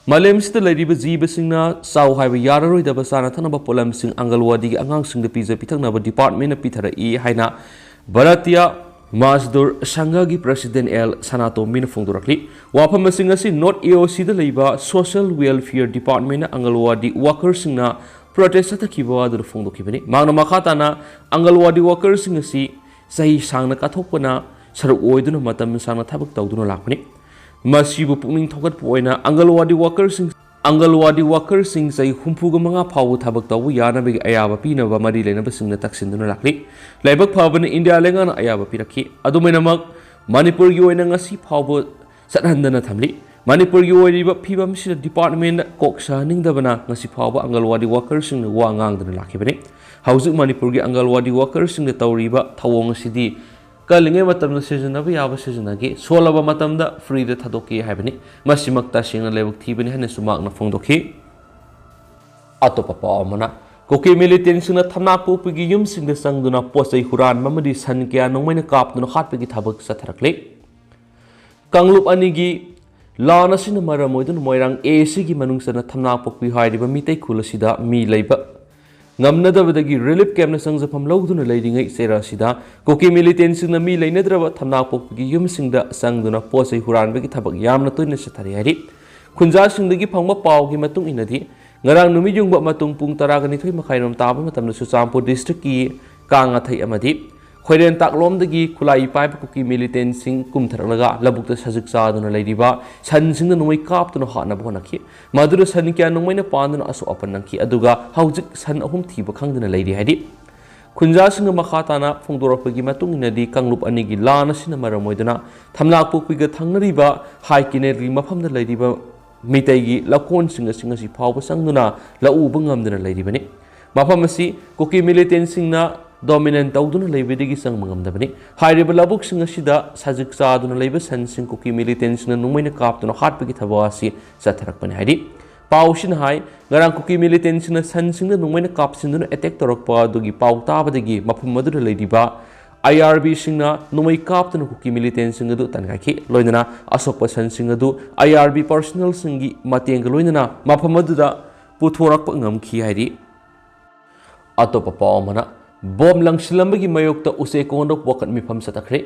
ꯃꯥꯂꯦꯝꯁꯤꯗ ꯂꯩꯔꯤꯕ ꯖꯤꯕꯁꯤꯡꯅ ꯆꯥꯎ ꯍꯥꯏꯕ ꯌꯥꯔꯔꯣꯏꯗꯕ ꯆꯥꯅ ꯊꯛꯅꯕ ꯄꯣꯠꯂꯝꯁꯤꯡ ꯑꯪꯒꯜꯋꯥꯗꯤꯒꯤ ꯑꯉꯥꯡꯁꯤꯡꯗ ꯄꯤꯖ ꯄꯤꯊꯛꯅꯕ ꯗꯤꯄꯥꯔꯠꯃꯦꯟꯠꯅ ꯄꯤꯊꯔꯛꯏ ꯍꯥꯏꯅ ꯚꯥꯔꯇꯤꯌꯥ ꯃꯥꯖꯗꯨꯔ ꯁꯪꯘꯒꯤ ꯄ꯭ꯔꯁꯤꯗꯦꯟꯠ ꯑꯦꯜ ꯁꯅꯥꯇꯣꯝꯕꯤꯅ ꯐꯣꯡꯗꯣꯔꯛꯂꯤ꯫ ꯋꯥꯐꯝꯁꯤꯡ ꯑꯁꯤ ꯅꯣꯔꯠ ꯑꯦ ꯑꯣ ꯁꯤꯗ ꯂꯩꯕ ꯁꯣꯁꯤꯌꯦꯜ ꯋꯦꯜꯐꯤꯌꯔ ꯗꯤꯄꯥꯔꯠꯃꯦꯟꯠꯅ ꯑꯪꯒꯜꯋꯥꯗꯤ ꯋꯥꯀꯔꯁꯤꯡꯅ ꯄ꯭ꯔꯣꯇꯦꯁ ꯆꯠꯊꯈꯤꯕ ꯑꯗꯨꯗ ꯐꯣꯡꯗꯣꯛꯈꯤꯕꯅꯤ꯫ ꯃꯍꯥꯛꯅ ꯃꯈꯥ ꯇꯥꯅ ꯑꯪꯒꯜꯋꯥꯗꯤ ꯋꯥꯀꯔꯁꯤꯡ ꯑꯁꯤ ꯆꯍꯤ ꯁꯥꯡꯅ ꯀꯠꯊꯣꯛꯄꯅ ꯁꯔꯨꯛ ꯑꯣꯏꯗꯨꯅ ꯃꯇꯝ ꯁꯥꯡꯅ ꯊꯕꯛ ꯇꯧꯗꯨꯅ ꯂꯥꯛꯄꯅꯤ꯫ ꯃꯁꯤꯕꯨ ꯄꯨꯛꯅꯤꯡ ꯊꯧꯒꯠꯄ ꯑꯣꯏꯅ ꯑꯪꯒꯜꯋꯥꯗꯤ ꯋꯥꯀꯔꯁꯤꯡ, ꯑꯪꯒꯜꯋꯥꯗꯤ ꯋꯥꯀꯔꯁꯤꯡ ꯆꯍꯤ ꯍꯨꯝꯐꯨꯒ ꯃꯉꯥ ꯐꯥꯎꯕ ꯊꯕꯛ ꯇꯧꯕ ꯌꯥꯅꯕꯒꯤ ꯑꯌꯥꯕ ꯄꯤꯅꯕ ꯃꯔꯤ ꯂꯩꯅꯕꯁꯤꯡꯅ ꯇꯛꯁꯤꯟꯗꯨꯅ ꯂꯥꯛꯂꯤ꯫ ꯂꯥꯏꯕꯛ ꯐꯕꯅ ꯏꯟꯗꯤꯌꯥ ꯂꯩꯉꯥꯛꯅ ꯑꯌꯥꯕ ꯄꯤꯔꯛꯈꯤ꯫ ꯑꯗꯨꯃꯥꯏꯅꯃꯛ ꯃꯅꯤꯄꯨꯔꯒꯤ ꯑꯣꯏꯅ ꯉꯁꯤ ꯐꯥꯎꯕ ꯆꯠꯍꯟꯗꯅ ꯊꯝꯂꯤ꯫ ꯃꯅꯤꯄꯨꯔꯒꯤ ꯑꯣꯏꯔꯤꯕ ꯐꯤꯕꯝꯁꯤꯗ ꯗꯤꯄꯥꯔꯠꯃꯦꯟꯗ ꯀꯣꯛ ꯁꯥꯍꯟꯅꯤꯡꯗꯕꯅ ꯉꯁꯤ ꯐꯥꯎꯕ ꯑꯪꯒꯜꯋꯥꯗꯤ ꯋꯥꯀꯔꯁꯤꯡꯅ ꯋꯥ ꯉꯥꯡꯗꯨꯅ ꯂꯥꯛꯈꯤꯕꯅꯤ꯫ ꯍꯧꯖꯤꯛ ꯃꯅꯤꯄꯨꯔꯒꯤ ꯑꯪꯒꯜꯋꯥꯗꯤ ꯋꯥꯀꯔꯁꯤꯡꯗ ꯇꯧꯔꯤꯕ ꯊꯧꯑꯣꯡ ꯑꯁꯤꯗꯤ ꯀꯜꯂꯤꯉꯩ ꯃꯇꯝꯗ ꯁꯤꯖꯤꯟꯅꯕ ꯌꯥꯕ ꯁꯤꯖꯤꯟꯅꯈꯤ, ꯁꯣꯜꯂꯕ ꯃꯇꯝꯗ ꯐ꯭ꯔꯤꯗ ꯊꯥꯗꯣꯛꯈꯤ ꯍꯥꯏꯕꯅꯤ꯫ ꯃꯁꯤꯃꯛ ꯇꯁꯦꯡꯅ ꯂꯥꯏꯕꯛ ꯊꯤꯕꯅꯤ ꯍꯥꯏꯅꯁꯨ ꯃꯍꯥꯛꯅ ꯐꯣꯡꯗꯣꯛꯈꯤ꯫ ꯑꯇꯣꯞꯄ ꯄꯥꯎ ꯑꯃꯅ, ꯀꯨꯀꯤ ꯃꯤꯂꯤꯇꯦꯟꯁꯤꯡꯅ ꯊꯝꯅꯥꯛꯄꯣꯛꯄꯤꯒꯤ ꯌꯨꯝꯁꯤꯡꯗ ꯆꯪꯗꯨꯅ ꯄꯣꯠ ꯆꯩ ꯍꯨꯔꯥꯟꯕ ꯑꯃꯗꯤ ꯁꯟ ꯀꯌꯥ ꯅꯣꯡꯃꯩꯅ ꯀꯥꯞꯇꯨꯅ ꯍꯥꯠꯄꯒꯤ ꯊꯕꯛ ꯆꯠꯊꯔꯛꯂꯤ꯫ ꯀꯥꯡꯂꯨꯞ ꯑꯅꯤꯒꯤ ꯂꯥꯟ ꯑꯁꯤꯅ ꯃꯔꯝ ꯑꯣꯏꯗꯨꯅ ꯃꯣꯏꯔꯥꯡ ꯑꯦ ꯁꯤꯒꯤ ꯃꯅꯨꯡ ꯆꯟꯅ ꯊꯝꯅꯥꯛꯄꯣꯛꯄꯤ ꯍꯥꯏꯔꯤꯕ ꯃꯤꯇꯩ ꯈꯨꯜ ꯑꯁꯤꯗ ꯃꯤ ꯂꯩꯕ ꯉꯝꯅꯗꯕꯗꯒꯤ ꯔꯤꯂꯤꯐ ꯀꯦꯝꯞꯅ ꯆꯪꯖꯐꯝ ꯂꯧꯗꯨꯅ ꯂꯩꯔꯤꯉꯩ ꯆꯩꯔꯥ ꯑꯁꯤꯗ ꯀꯨꯀꯤ ꯃꯤꯂꯤꯇꯦꯟꯁꯤꯡꯅ ꯃꯤ ꯂꯩꯅꯗ꯭ꯔꯕ ꯊꯝꯅꯥꯛꯄꯣꯛꯄꯤꯒꯤ ꯌꯨꯝꯁꯤꯡꯗ ꯆꯪꯗꯨꯅ ꯄꯣꯠ ꯆꯩ ꯍꯨꯔꯥꯟꯕꯒꯤ ꯊꯕꯛ ꯌꯥꯝꯅ ꯇꯣꯏꯅ ꯆꯠꯊꯔꯤ ꯍꯥꯏꯔꯤ꯫ ꯈꯨꯟꯖꯥꯁꯤꯡꯗꯒꯤ ꯐꯪꯕ ꯄꯥꯎꯒꯤ ꯃꯇꯨꯡ ꯏꯟꯅꯗꯤ, ꯉꯔꯥꯡ ꯅꯨꯃꯤꯠ ꯌꯨꯡꯕ ꯃꯇꯨꯡ ꯄꯨꯡ ꯇꯔꯥꯒ ꯅꯤꯊꯣꯏ ꯃꯈꯥꯏꯔꯣꯝ ꯇꯥꯕ ꯃꯇꯝꯗ ꯆꯨꯔꯆꯥꯟꯄꯨꯔ district ꯀꯤ ꯀꯥꯡꯉꯥꯊꯩ ꯑꯃꯗꯤ ꯈꯣꯏꯔꯦꯟ ꯇꯥꯛꯂꯣꯝꯗꯒꯤ ꯈꯨꯠꯂꯥꯏ ꯄꯥꯏꯕ ꯀꯨꯀꯤ militant ꯁꯤꯡ ꯀꯨꯝꯊꯔꯛꯂꯒ ꯂꯧꯕꯨꯛꯇ ꯁꯖꯤꯛ ꯆꯥꯗꯨꯅ ꯂꯩꯔꯤꯕ ꯁꯟꯁꯤꯡꯗ ꯅꯣꯡꯃꯩ ꯀꯥꯞꯇꯨꯅ ꯍꯥꯠꯅꯕ ꯍꯣꯠꯅꯈꯤ꯫ ꯃꯗꯨꯗ ꯁꯟ ꯀꯌꯥ ꯅꯣꯡꯃꯩꯅ ꯄꯥꯟꯗꯨꯅ ꯑꯁꯣꯛ ꯑꯄꯟ ꯅꯪꯈꯤ꯫ ꯑꯗꯨꯒ ꯍꯧꯖꯤꯛ ꯁꯟ ꯑꯍꯨꯝ ꯊꯤꯕ ꯈꯪꯗꯅ ꯂꯩꯔꯤ ꯍꯥꯏꯔꯤ꯫ ꯈꯨꯟꯖꯥꯁꯤꯡꯅ ꯃꯈꯥ ꯇꯥꯅ ꯐꯣꯡꯗꯣꯔꯛꯄꯒꯤ ꯃꯇꯨꯡ ꯏꯟꯅꯗꯤ, ꯀꯥꯡꯂꯨꯞ ꯑꯅꯤꯒꯤ ꯂꯥꯟ ꯑꯁꯤꯅ ꯃꯔꯝ ꯑꯣꯏꯗꯨꯅ ꯊꯝꯅꯥꯛꯄꯣꯛꯄꯤꯒ ꯊꯪꯅꯔꯤꯕ ꯍꯥꯏ ꯀꯦꯅꯦꯜꯒꯤ ꯃꯐꯝꯗ ꯂꯩꯔꯤꯕ ꯃꯤꯇꯩꯒꯤ ꯂꯧꯀꯣꯟꯁꯤꯡ ꯑꯁꯤ ꯉꯁꯤ ꯐꯥꯎꯕ ꯆꯪꯗꯨꯅ ꯂꯧ ꯎꯕ ꯉꯝꯗꯅ ꯂꯩꯔꯤꯕꯅꯤ꯫ ꯃꯐꯝ ꯑꯁꯤ ꯀꯨꯀꯤ militant ꯁꯤꯡꯅ dominant ꯇꯧꯗꯨꯅ ꯂꯩꯕꯗꯒꯤ ꯆꯪꯕ ꯉꯝꯗꯕꯅꯤ꯫ ꯍꯥꯏꯔꯤꯕ ꯂꯧꯕꯨꯛꯁꯤꯡ ꯑꯁꯤꯗ ꯁꯖꯤꯛ ꯆꯥꯗꯨꯅ ꯂꯩꯕ ꯁꯟꯁꯤꯡ ꯀꯨꯀꯤ militant ꯁꯤꯡꯅ ꯅꯣꯡꯃꯩꯅ ꯀꯥꯞꯇꯨꯅ ꯍꯥꯠꯄꯒꯤ ꯊꯕꯛ ꯑꯁꯤ ꯆꯠꯊꯔꯛꯄꯅꯤ ꯍꯥꯏꯔꯤ꯫ ꯄꯥꯎꯁꯤꯅ ꯍꯥꯏ, ꯉꯔꯥꯡ ꯀꯨꯀꯤ militant ꯁꯤꯡꯅ ꯁꯟꯁꯤꯡꯗ ꯅꯣꯡꯃꯩꯅ ꯀꯥꯞꯁꯤꯟꯗꯨꯅ attack ꯇꯧꯔꯛꯄ ꯑꯗꯨꯒꯤ ꯄꯥꯎ ꯇꯥꯕꯗꯒꯤ ꯃꯐꯝ ꯑꯗꯨꯗ ꯂꯩꯔꯤꯕ I R B ꯁꯤꯡꯅ ꯅꯣꯡꯃꯩ ꯀꯥꯞꯇꯨꯅ ꯀꯨꯀꯤ militant ꯁꯤꯡ ꯑꯗꯨ ꯇꯥꯟꯒꯥꯏꯈꯤ꯫ ꯂꯣꯏꯅꯅ ꯑꯁꯣꯛꯄ ꯁꯟꯁꯤꯡ ꯑꯗꯨ I R B personnel ꯁꯤꯡꯒꯤ ꯃꯇꯦꯡꯒ ꯂꯣꯏꯅꯅ ꯃꯐꯝ ꯑꯗꯨꯗ ꯄꯨꯊꯣꯔꯛꯄ ꯉꯝꯈꯤ ꯍꯥꯏꯔꯤ꯫ ꯑꯇꯣꯞꯄ ꯄꯥꯎ ꯑꯃꯅ, ꯕꯣꯝ ꯂꯪꯁꯤꯜꯂꯝꯕꯒꯤ ꯃꯥꯌꯣꯛꯇ ꯎꯆꯦꯛꯀꯣꯟꯗ ꯋꯥꯀꯠ ꯃꯤꯐꯝ ꯆꯠꯊꯈ꯭ꯔꯦ꯫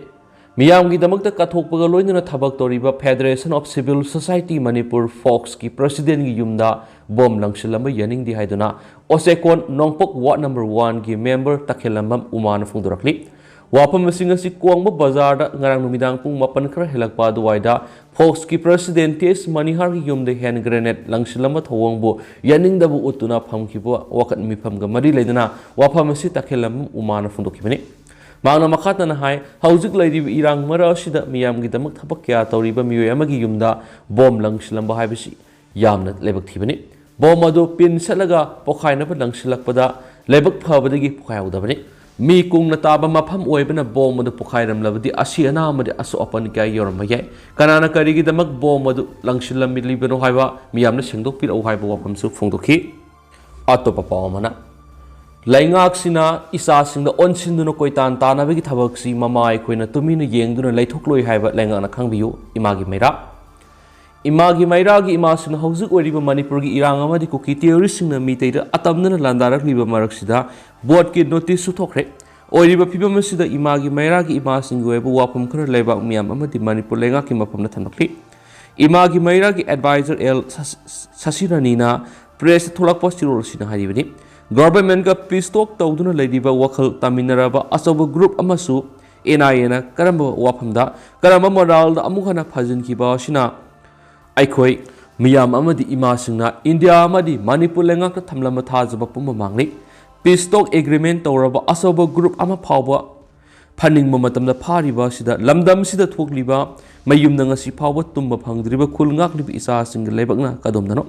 ꯃꯤꯌꯥꯝꯒꯤꯗꯃꯛꯇ ꯀꯠꯊꯣꯛꯄꯒ ꯂꯣꯏꯅꯅ ꯊꯕꯛ ꯇꯧꯔꯤꯕ Federation of Civil Society Manipur, ꯐꯣꯛꯁꯀꯤ president ꯀꯤ ꯌꯨꯝꯗ ꯕꯣꯝ ꯂꯪꯁꯤꯜꯂꯝꯕ ꯌꯥꯅꯤꯡꯗꯦ ꯍꯥꯏꯗꯨꯅ ꯎꯆꯦꯛꯀꯣꯟ ꯅꯣꯡꯄꯣꯛ ward number one ꯒꯤ member ꯇꯈꯦꯜꯂꯝꯕꯝ ꯎꯃꯥꯅ ꯐꯣꯡꯗꯣꯔꯛꯂꯤ꯫ ꯋꯥꯐꯝꯁꯤꯡ ꯑꯁꯤ ꯀꯣꯡꯕ ꯕꯖꯥꯔꯗ ꯉꯔꯥꯡ ꯅꯨꯃꯤꯗꯥꯡ ꯄꯨꯡ ꯃꯥꯄꯟ ꯈꯔ ꯍꯦꯜꯂꯛꯄ ꯑꯗꯨꯋꯥꯏꯗ ꯐꯣꯛꯁꯀꯤ president ꯇꯤ ꯑꯦꯁ ꯃꯅꯤꯍꯥꯔꯒꯤ ꯌꯨꯝꯗ hand grenade ꯂꯪꯁꯤꯜꯂꯝꯕ ꯊꯧꯑꯣꯡꯕꯨ ꯌꯥꯅꯤꯡꯗꯕ ꯎꯠꯇꯨꯅ ꯐꯝꯈꯤꯕ ꯋꯥꯀꯠ ꯃꯤꯐꯝꯒ ꯃꯔꯤ ꯂꯩꯅꯅ ꯋꯥꯐꯝ ꯑꯁꯤ ꯇꯈꯦꯜꯂꯝꯕꯝ ꯎꯃꯥꯅ ꯐꯣꯡꯗꯣꯛꯈꯤꯕꯅꯤ꯫ ꯃꯍꯥꯛꯅ ꯃꯈꯥ ꯇꯥꯅ ꯍꯥꯏ, ꯍꯧꯖꯤꯛ ꯂꯩꯔꯤꯕ ꯏꯔꯥꯡ ꯃꯔꯛ ꯑꯁꯤꯗ ꯃꯤꯌꯥꯝꯒꯤꯗꯃꯛ ꯊꯕꯛ ꯀꯌꯥ ꯇꯧꯔꯤꯕ ꯃꯤꯑꯣꯏ ꯑꯃꯒꯤ ꯌꯨꯝꯗ ꯕꯣꯝ ꯂꯪꯁꯤꯜꯂꯝꯕ ꯍꯥꯏꯕꯁꯤ ꯌꯥꯝꯅ ꯂꯥꯏꯕꯛ ꯊꯤꯕꯅꯤ꯫ ꯕꯣꯝ ꯑꯗꯨ pin ꯁꯠꯂꯒ ꯄꯣꯈꯥꯏꯅꯕ ꯂꯪꯁꯤꯜꯂꯛꯄꯗ ꯂꯥꯏꯕꯛ ꯐꯕꯗꯒꯤ ꯄꯣꯈꯥꯏꯍꯧꯗꯕꯅꯤ꯫ ꯃꯤ ꯀꯨꯡꯅ ꯇꯥꯕ ꯃꯐꯝ ꯑꯣꯏꯕꯅ ꯕꯣꯝ ꯑꯗꯨ ꯄꯣꯈꯥꯏꯔꯝꯂꯕꯗꯤ ꯑꯁꯤ ꯑꯅꯥ ꯑꯃꯗꯤ ꯑꯁꯣꯛ ꯑꯄꯟ ꯀꯌꯥ ꯌꯧꯔꯝꯕ ꯌꯥꯏ꯫ ꯀꯅꯥꯅ ꯀꯔꯤꯒꯤꯗꯃꯛ ꯕꯣꯝ ꯑꯗꯨ ꯂꯪꯁꯤꯜꯂꯝꯂꯤꯕꯅꯣ ꯍꯥꯏꯕ ꯃꯤꯌꯥꯝꯅ ꯁꯦꯡꯗꯣꯛꯄꯤꯔꯛꯎ ꯍꯥꯏꯕ ꯋꯥꯐꯝꯁꯨ ꯐꯣꯡꯗꯣꯛꯈꯤ꯫ ꯑꯇꯣꯞꯄ ꯄꯥꯎ ꯑꯃꯅ, ꯂꯩꯉꯥꯛꯁꯤꯅ ꯏꯆꯥꯁꯤꯡꯗ ꯑꯣꯟꯁꯤꯟꯗꯨꯅ ꯀꯣꯏꯇꯥꯟ ꯇꯥꯟꯅꯕꯒꯤ ꯊꯕꯛꯁꯤ ꯃꯃꯥ ꯑꯩꯈꯣꯏꯅ ꯇꯨꯃꯤꯟꯅ ꯌꯦꯡꯗꯨꯅ ꯂꯩꯊꯣꯛꯂꯣꯏ ꯍꯥꯏꯕ ꯂꯩꯉꯥꯛꯅ ꯈꯪꯕꯤꯌꯨ꯫ ꯏꯃꯥꯒꯤ ꯃꯩꯔꯥ꯫ ꯏꯃꯥꯒꯤ ꯃꯩꯔꯥꯒꯤ ꯏꯃꯥꯁꯤꯡꯅ ꯍꯧꯖꯤꯛ ꯑꯣꯏꯔꯤꯕ ꯃꯅꯤꯄꯨꯔꯒꯤ ꯏꯔꯥꯡ ꯑꯃꯗꯤ ꯀꯨꯀꯤ terrorist ꯁꯤꯡꯅ ꯃꯤꯇꯩꯗ ꯑꯇꯝꯅꯅ ꯂꯥꯟꯗꯥꯔꯛꯂꯤꯕ ꯃꯔꯛꯁꯤꯗ vote ꯀꯤ notice ꯁꯨ ꯊꯣꯛꯈ꯭ꯔꯦ꯫ ꯑꯣꯏꯔꯤꯕ ꯐꯤꯕꯝ ꯑꯁꯤꯗ ꯏꯃꯥꯒꯤ ꯃꯩꯔꯥꯒꯤ ꯏꯃꯥꯁꯤꯡꯒꯤ ꯑꯣꯏꯕ ꯋꯥꯐꯝ ꯈꯔ ꯂꯩꯕꯥꯛ ꯃꯤꯌꯥꯝ ꯑꯃꯗꯤ ꯃꯅꯤꯄꯨꯔ ꯂꯩꯉꯥꯛꯀꯤ ꯃꯐꯝꯗ ꯊꯝꯂꯛꯂꯤ꯫ ꯏꯃꯥꯒꯤ ꯃꯩꯔꯥꯒꯤ advisor ꯑꯦꯜ ꯁꯁ-, ꯁꯁꯤꯔꯥꯅꯤꯅ ꯄ꯭ꯔꯦꯁꯇ ꯊꯣꯛꯂꯛꯄ ꯆꯦꯔꯣꯜ ꯑꯁꯤꯅ ꯍꯥꯏꯔꯤꯕꯅꯤ꯫ ꯒꯚꯔꯟꯃꯦꯟꯠꯀ ꯄꯤꯁ ꯇꯣꯛ ꯇꯧꯗꯨꯅ ꯂꯩꯔꯤꯕ ꯋꯥꯈꯜ ꯇꯥꯃꯤꯟꯅꯔꯕ ꯑꯆꯧꯕ ꯒ꯭ꯔꯨꯞ ꯑꯃꯁꯨ ꯑꯦꯟ ꯑꯥꯏ ꯑꯦꯅ ꯀꯔꯝꯕ ꯋꯥꯐꯝꯗ, ꯀꯔꯝꯕ ꯃꯔꯥꯜꯗ ꯑꯃꯨꯛ ꯍꯟꯅ ꯐꯥꯖꯤꯟꯈꯤꯕ ꯑꯁꯤꯅ ꯑꯩꯈꯣꯏ ꯃꯤꯌꯥꯝ ꯑꯃꯗꯤ ꯏꯃꯥꯁꯤꯡꯅ ꯏꯟꯗꯤꯌꯥ ꯑꯃꯗꯤ ꯃꯅꯤꯄꯨꯔ ꯂꯩꯉꯥꯛꯇ ꯊꯝꯂꯝꯕ ꯊꯥꯖꯕ ꯄꯨꯝꯕ ꯃꯥꯡꯂꯤ꯫ ꯄꯤꯁ ꯇꯣꯛ ꯑꯦꯒ꯭ꯔꯤꯃꯦꯟꯠ ꯇꯧꯔꯕ ꯑꯆꯧꯕ ꯒ꯭ꯔꯨꯞ ꯑꯃ ꯐꯥꯎꯕ ꯐꯥꯅꯤꯡꯕ ꯃꯇꯝꯗ ꯐꯥꯔꯤꯕ ꯑꯁꯤꯗ ꯂꯝꯗꯝꯁꯤꯗ ꯊꯣꯛꯂꯤꯕ ꯃꯌꯨꯝꯗ ꯉꯁꯤ ꯐꯥꯎꯕ ꯇꯨꯝꯕ ꯐꯪꯗ꯭ꯔꯤꯕ ꯈꯨꯜ ꯉꯥꯛꯂꯤꯕ ꯏꯆꯥꯁꯤꯡꯒꯤ ꯂꯥꯏꯕꯛꯅ ꯀꯗꯣꯝꯗꯅꯣ?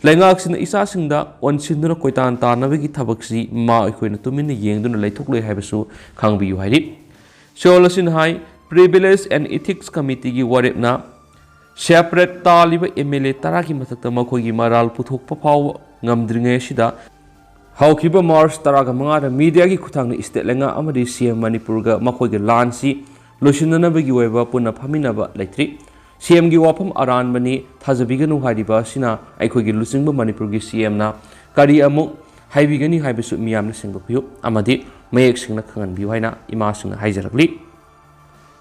ꯂꯩꯉꯥꯛꯁꯤꯅ ꯏꯆꯥꯁꯤꯡꯗ ꯑꯣꯟꯁꯤꯟꯗꯨꯅ ꯀꯣꯏꯇꯥꯟ ꯇꯥꯟꯅꯕꯒꯤ ꯊꯕꯛꯁꯤ ꯃꯥ ꯑꯩꯈꯣꯏꯅ ꯇꯨꯃꯤꯟꯅ ꯌꯦꯡꯗꯨꯅ ꯂꯩꯊꯣꯛꯂꯣꯏ ꯍꯥꯏꯕꯁꯨ ꯈꯪꯕꯤꯌꯨ ꯍꯥꯏꯔꯤ꯫ ꯆꯦꯔꯣꯜ ꯑꯁꯤꯅ ꯍꯥꯏ, Privilege and Ethics Committeeꯒꯤ ꯋꯥꯔꯦꯞꯅ ꯁꯦꯄꯔꯦꯠ ꯇꯥꯜꯂꯤꯕ ꯑꯦꯝ ꯑꯦꯜ ꯑꯦ ꯇꯔꯥꯒꯤ ꯃꯊꯛꯇ ꯃꯈꯣꯏꯒꯤ ꯃꯔꯥꯜ ꯄꯨꯊꯣꯛꯄ ꯐꯥꯎꯕ ꯉꯝꯗ꯭ꯔꯤꯉꯩ ꯑꯁꯤꯗ ꯍꯧꯈꯤꯕ ꯃꯥꯔꯆ ꯇꯔꯥꯒ ꯃꯉꯥꯗ ꯃꯤꯗꯤꯌꯥꯒꯤ ꯈꯨꯠꯊꯥꯡꯗ ꯏꯁꯇꯦꯠ ꯂꯩꯉꯥꯛ ꯑꯃꯗꯤ ꯁꯤ ꯑꯦꯝ ꯃꯅꯤꯄꯨꯔꯒ ꯃꯈꯣꯏꯒꯤ ꯂꯥꯟꯁꯤ ꯂꯣꯏꯁꯤꯟꯅꯅꯕꯒꯤ ꯑꯣꯏꯕ ꯄꯨꯟꯅ ꯐꯝꯃꯤꯟꯅꯕ ꯂꯩꯇ꯭ꯔꯤ꯫ ꯁꯤ ꯑꯦꯝꯒꯤ ꯋꯥꯐꯝ ꯑꯔꯥꯟꯕꯅꯤ, ꯊꯥꯖꯕꯤꯒꯅꯨ ꯍꯥꯏꯔꯤꯕ ꯑꯁꯤꯅ ꯑꯩꯈꯣꯏꯒꯤ ꯂꯨꯆꯤꯡꯕ ꯃꯅꯤꯄꯨꯔꯒꯤ ꯁꯤ ꯑꯦꯝꯅ ꯀꯔꯤ ꯑꯃꯨꯛ ꯍꯥꯏꯕꯤꯒꯅꯤ ꯍꯥꯏꯕꯁꯨ ꯃꯤꯌꯥꯝꯅ ꯁꯦꯡꯗꯣꯛꯄꯤꯌꯨ ꯑꯃꯗꯤ ꯃꯌꯦꯛ ꯁꯦꯡꯅ ꯈꯪꯍꯟꯕꯤꯌꯨ ꯍꯥꯏꯅ ꯏꯃꯥꯁꯤꯡꯅ ꯍꯥꯏꯖꯔꯛꯂꯤ꯫